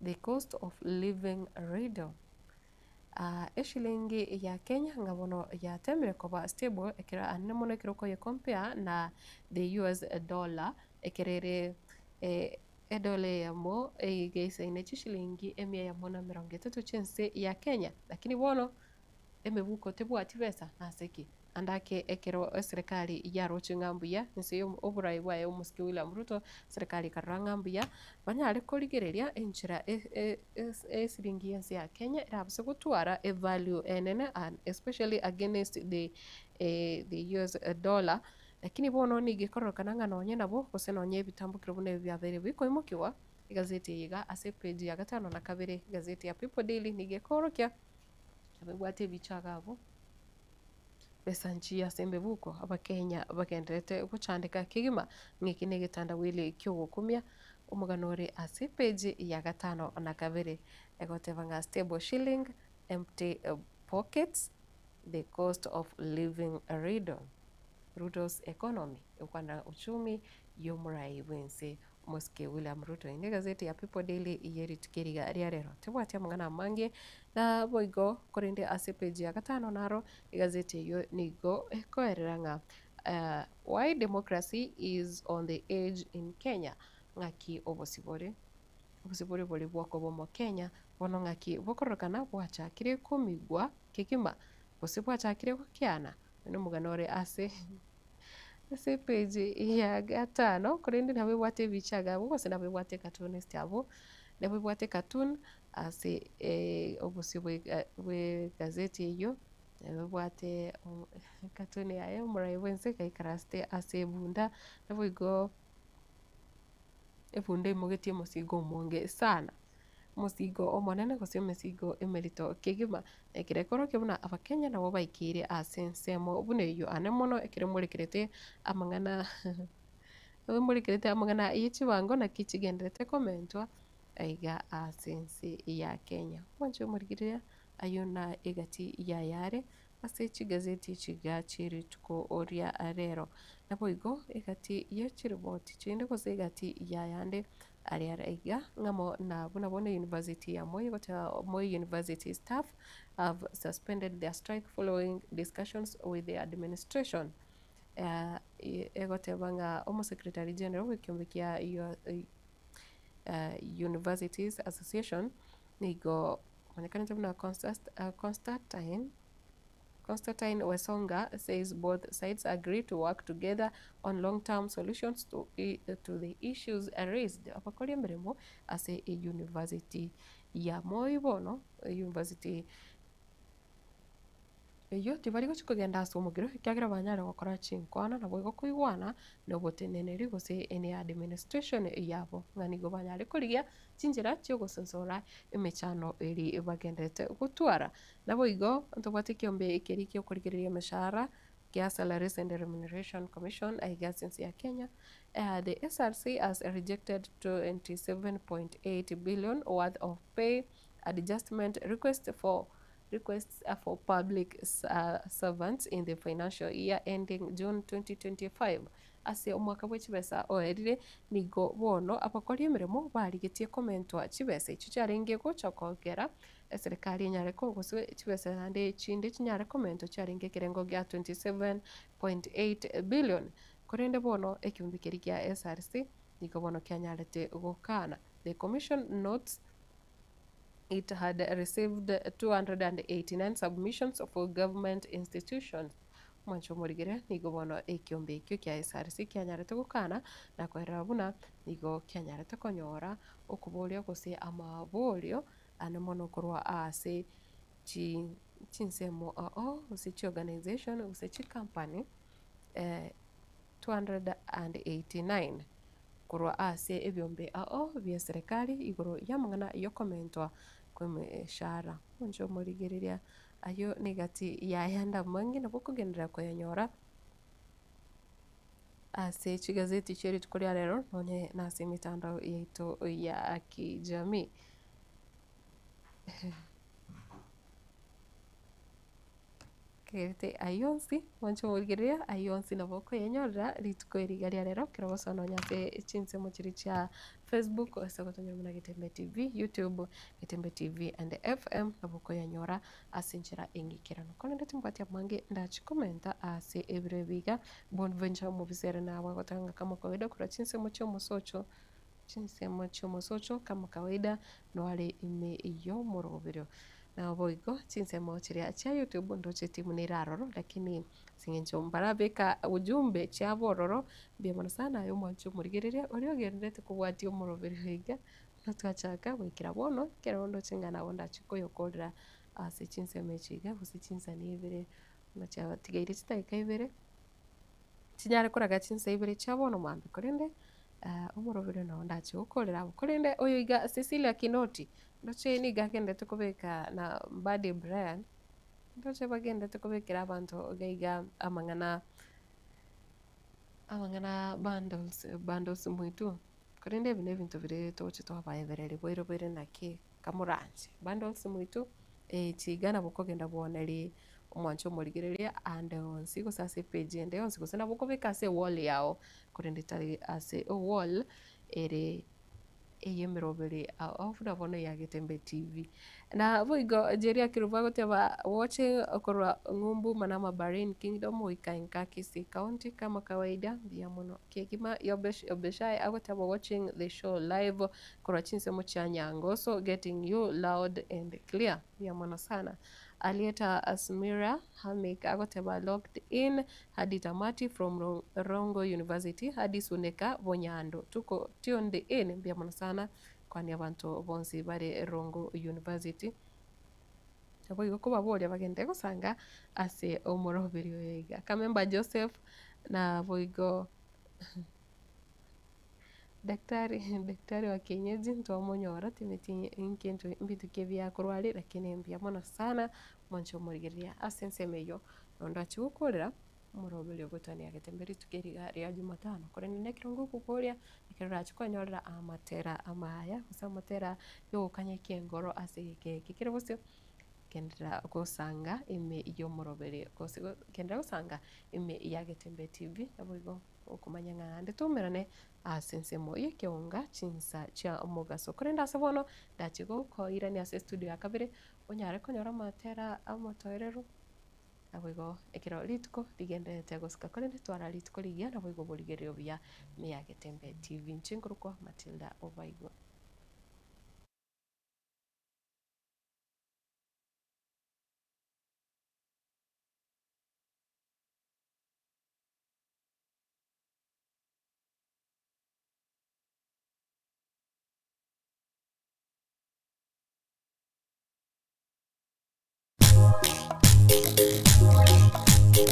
the cost of living riddle. Eshilingi ya Kenya ng'a bono yatemire koba stable ekero anene mono ekero okoye compare na the US dollar ekero ere edola eyemo iga eisaine chishilingi emia eyemo na emerongo etato chi'ense ya Kenya. Lakini bono emebuko tebwati besa nase ki? Ande ake ekero eserekari yaroche ng'a mbuya inse ya oborai bwaye omosike William Ruto, eserekari ekarora ng'a mbuya banyare korigereria enchera esiringi y'ense ya Kenya erabase gotwara evalue enene and especially against the US dollar. Lakini bono nigo ekororekana ng'a nonye nabo gose nonye ebitambukero buna ebi biabeire bikoimokiwa, egazeti eye iga ase epage ya gatano na kabere, egazeti ya People Daily nigo ekorokia nabo ebwate ebicha iga abwo. Besa nchiya ase emebuko abakenya bagendererete gochandeka kegima ng'a eki na egetandawili kia ogokumia omogano ore ase epage ya gatano na kabere egoteba ng'a stable shilling, empty pockets, the cost of living riddle. Ruto's economy, egokwana uchumi ya omorai bwense omosike William Ruto. Eye negazeti ya People Daily ye rituko eri iga ria rero. Tebwati amang'ana amange naboigo korende ase epage ya gatano naro egazeti eywo nigo ekoerera ng'a why democracy is on the edge in Kenya ng'aki obosibore obosibore bore bwokoba omokenya bono ng'aki bokororekana bwachakire komigwa kegima gose bwachakire gokiana oyo nomogano ore ase ase epage ya gatano korende nabo ebwate ebicha iga abwo gose nabo ebwate ecartoonist abwo nabo ebwate ecartoon ase obosio bwa egazeti eywo nabo ebwate ecartoon yaye omorai bwense gaikarasete ase ebunda naboigo ebunda emogetie omosigo omonge sana. Omosigo omonene gose emesigo emerito kegima ekero ekorokia buna abakenya nabo baikeire ase ensemo buna eywo ane mono ekero morekerete amang'ana morekerete amang'ana ya chibango naki chigendererete komentwa aiga ase ense ya Kenya. Mwanche omorigereria aywo na egati yayare ase chigazeti echi iga chie rituko ria rero. Naboigo egati ya chiripoti chinde gose egati yayande aria iga ng'amo na buna bono university ya Moi goteba Moi University staff have suspended their strike following discussions with the administration. Egoteba ng'a Omosecretary General bw'ekiombe kia Universities Association nigo omanyekanete buna Constantine Constantine Wesonga says both sides agree to work together on long term solutions to to the issues raised. Abakori emeremo ase eyunivasiti ya Moi bono, eyunivasiti Eyio tibari gochia kogenda ase omogiro, ekiagera banyare gokora chinkwana, naboigo koigwana noboteneneri gose ene administration yabo, ng'a nigo banyare korigia chinchera chi'ogosonsora emechando eria bagendererete gotwara. Naboigo ntobwate ekiombe keria gi'okorigereria emeshahara gia Salaries and Remuneration Commission aiga ase ense ya Kenya, the SRC has rejected 27.8 billion worth of pay adjustment request for Requests for public servants in the financial year ending June 2025 Ase omwaka bwe chibesa oerire, nigo bono abakori emeremo barigetie komentwa chibesa echio chiarenge gocha kogera eserekari enyare gose chibesa naende chinde chinyare komentwa chiarenge ekerengo gia 27.8 billion. Korende bono ekeombe keria gia SRC nigo bono kianyarete gokana. The commission notes. It had received 289 submissions for government institutions. Omwancho omorigere nigo bono ekiombe ekio kia SRC kianyarete gokana na koerera buna nigo kianyarete konyora okoboria gose amaborio ane mono korwa ase chinsemo ao gose chiorganisation gose chicompany 289. Korwa ase ebiombe ao bi'eserekari igoro y'amang'ana y'okomentwa kw'emeshara. Inche omorigereria ayio negati y'ayande amange nabo okogenderera koyanyora ase chigazeti chie rituko ria rero nonye nase emetandao yaito ya kijamii. Kerete ayio onsi, mwanche omorigereria, ayio onsi nabo okoyenyorera rituko eri iga ria rero ekero ogosoa nonya ase chinsemo chiria chia Facebook ase ogotonyora buna Getembe TV, YouTube, Getembe TV and FM nabo okoyanyora ase enchera eng'ikeranu. Korende timbwati amange ndachi komenta ase ebiro ebi iga, Bonventure omobisa ere nabo agotanga ng'a kama kawaida korwa chinsemo chia omosocho, chinsemo chia omosocho kama kawaida noare ime y'omoroberio. Naboigo chinsemo chiria chia YouTube ndoche timu nere aroro lakini ase eng'encho mbarabeka ujumbe chiabo ororo mbuya mono sana aye omwanchi omorigereria oria ogendererete kobwatia omoroberio iga buna twachaka goikera bono ekero ndoche ng'a nabo ndachie koyokorera ase chinsemo echi iga gose chinsani ibere buna chiatigaire chidakika ibere chinyare koraga chinsa ibere chia bono mambia korende omoroberio nabo ndachie gokorera abwo. Korende oyo iga Cecilia Kinoti Ndoche nigo agenderete kobeka na Mbadi Brian, ndoche bagenderete kobekera abanto iga iga amang'ana amang'ana bundles bundles mwitu, korende ebi na ebinto biria togocha twabaebereria boire boire naki kamoranche. Bundles mwitu, echi iga nabo okogenda bwonerie omwancho omorigereria ande onsi gose ase epage ende yonsi gose nabo okobeka ase ewall yago, korende tari ase ewall ere. Ey'emeroberi ao buna bono ya Getembe TV. Na boigo Jerry Akirubo agoteba watching korwa ng'umbu Manama Bahrain Kingdom goika inka Kisii County kama kawaida mbuya mono kegima Yobeshai agoteba watching the show live korwa chinsemo chia Nyangoso getting you loud and clear mbuya mono sana Alieta Asmira Hamik agoteba locked in Hadi tamati from Rongo University hadi Suneka Bonyando tuko tuned in mbuya mono sana kwania abanto bonsi bare Rongo University naboigo kobaboria bagende gosanga ase omoroberi oyo iga. Kamemba Joseph naboigo Daktari daktari wa kienyeji ntwamonyora timeti nkento mbinto ki ebiakorwa are lakini mbuya mono sana mwanche omorigereria ase ensemo eyio. Nondo achia gokorera omoroberi ogotwania getembe rituko eri iga ria jumatano, korende nekero ngokoboria, ekero orachie kwenyorera amatera amaya gose amatera ya ogokanya ekiengoro ase egeka eke kere bosio, genderera gosanga ime y'omoroberi gose genderera gosanga ime ya Getembe TV, naboigo okomanya ng'a naende toumerane ase ensemo y'ekeonga chinsa chia omogaso. Korende ase bono, ndachie gokoirania ase estudio ya kabere, onyare konyora amatera amotoereru. Naboigo ekero rituko rigendererete gosika korende twara rituko rigiya naboigo borigererio buya ime ya Getembe TV. Inche nkorokwa Matilda Obaigwa.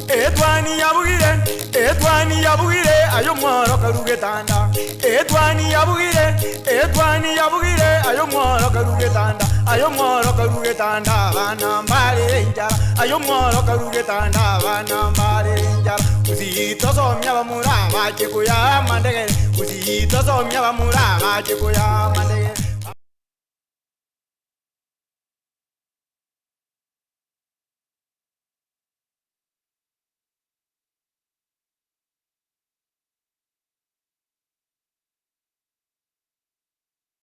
Etwani yabugire, etwani yabugire, ayo mworo karugetanda. Etwani yabugire, etwani yabugire, ayo mworo karugetanda. Ayo mworo karugetanda, bana mbare enjara. Ayo mworo karugetanda, bana mbare enjara. Usitosomia bamura bache kuyama ndegere. Usitosomia bamura bache kuyama ndegere.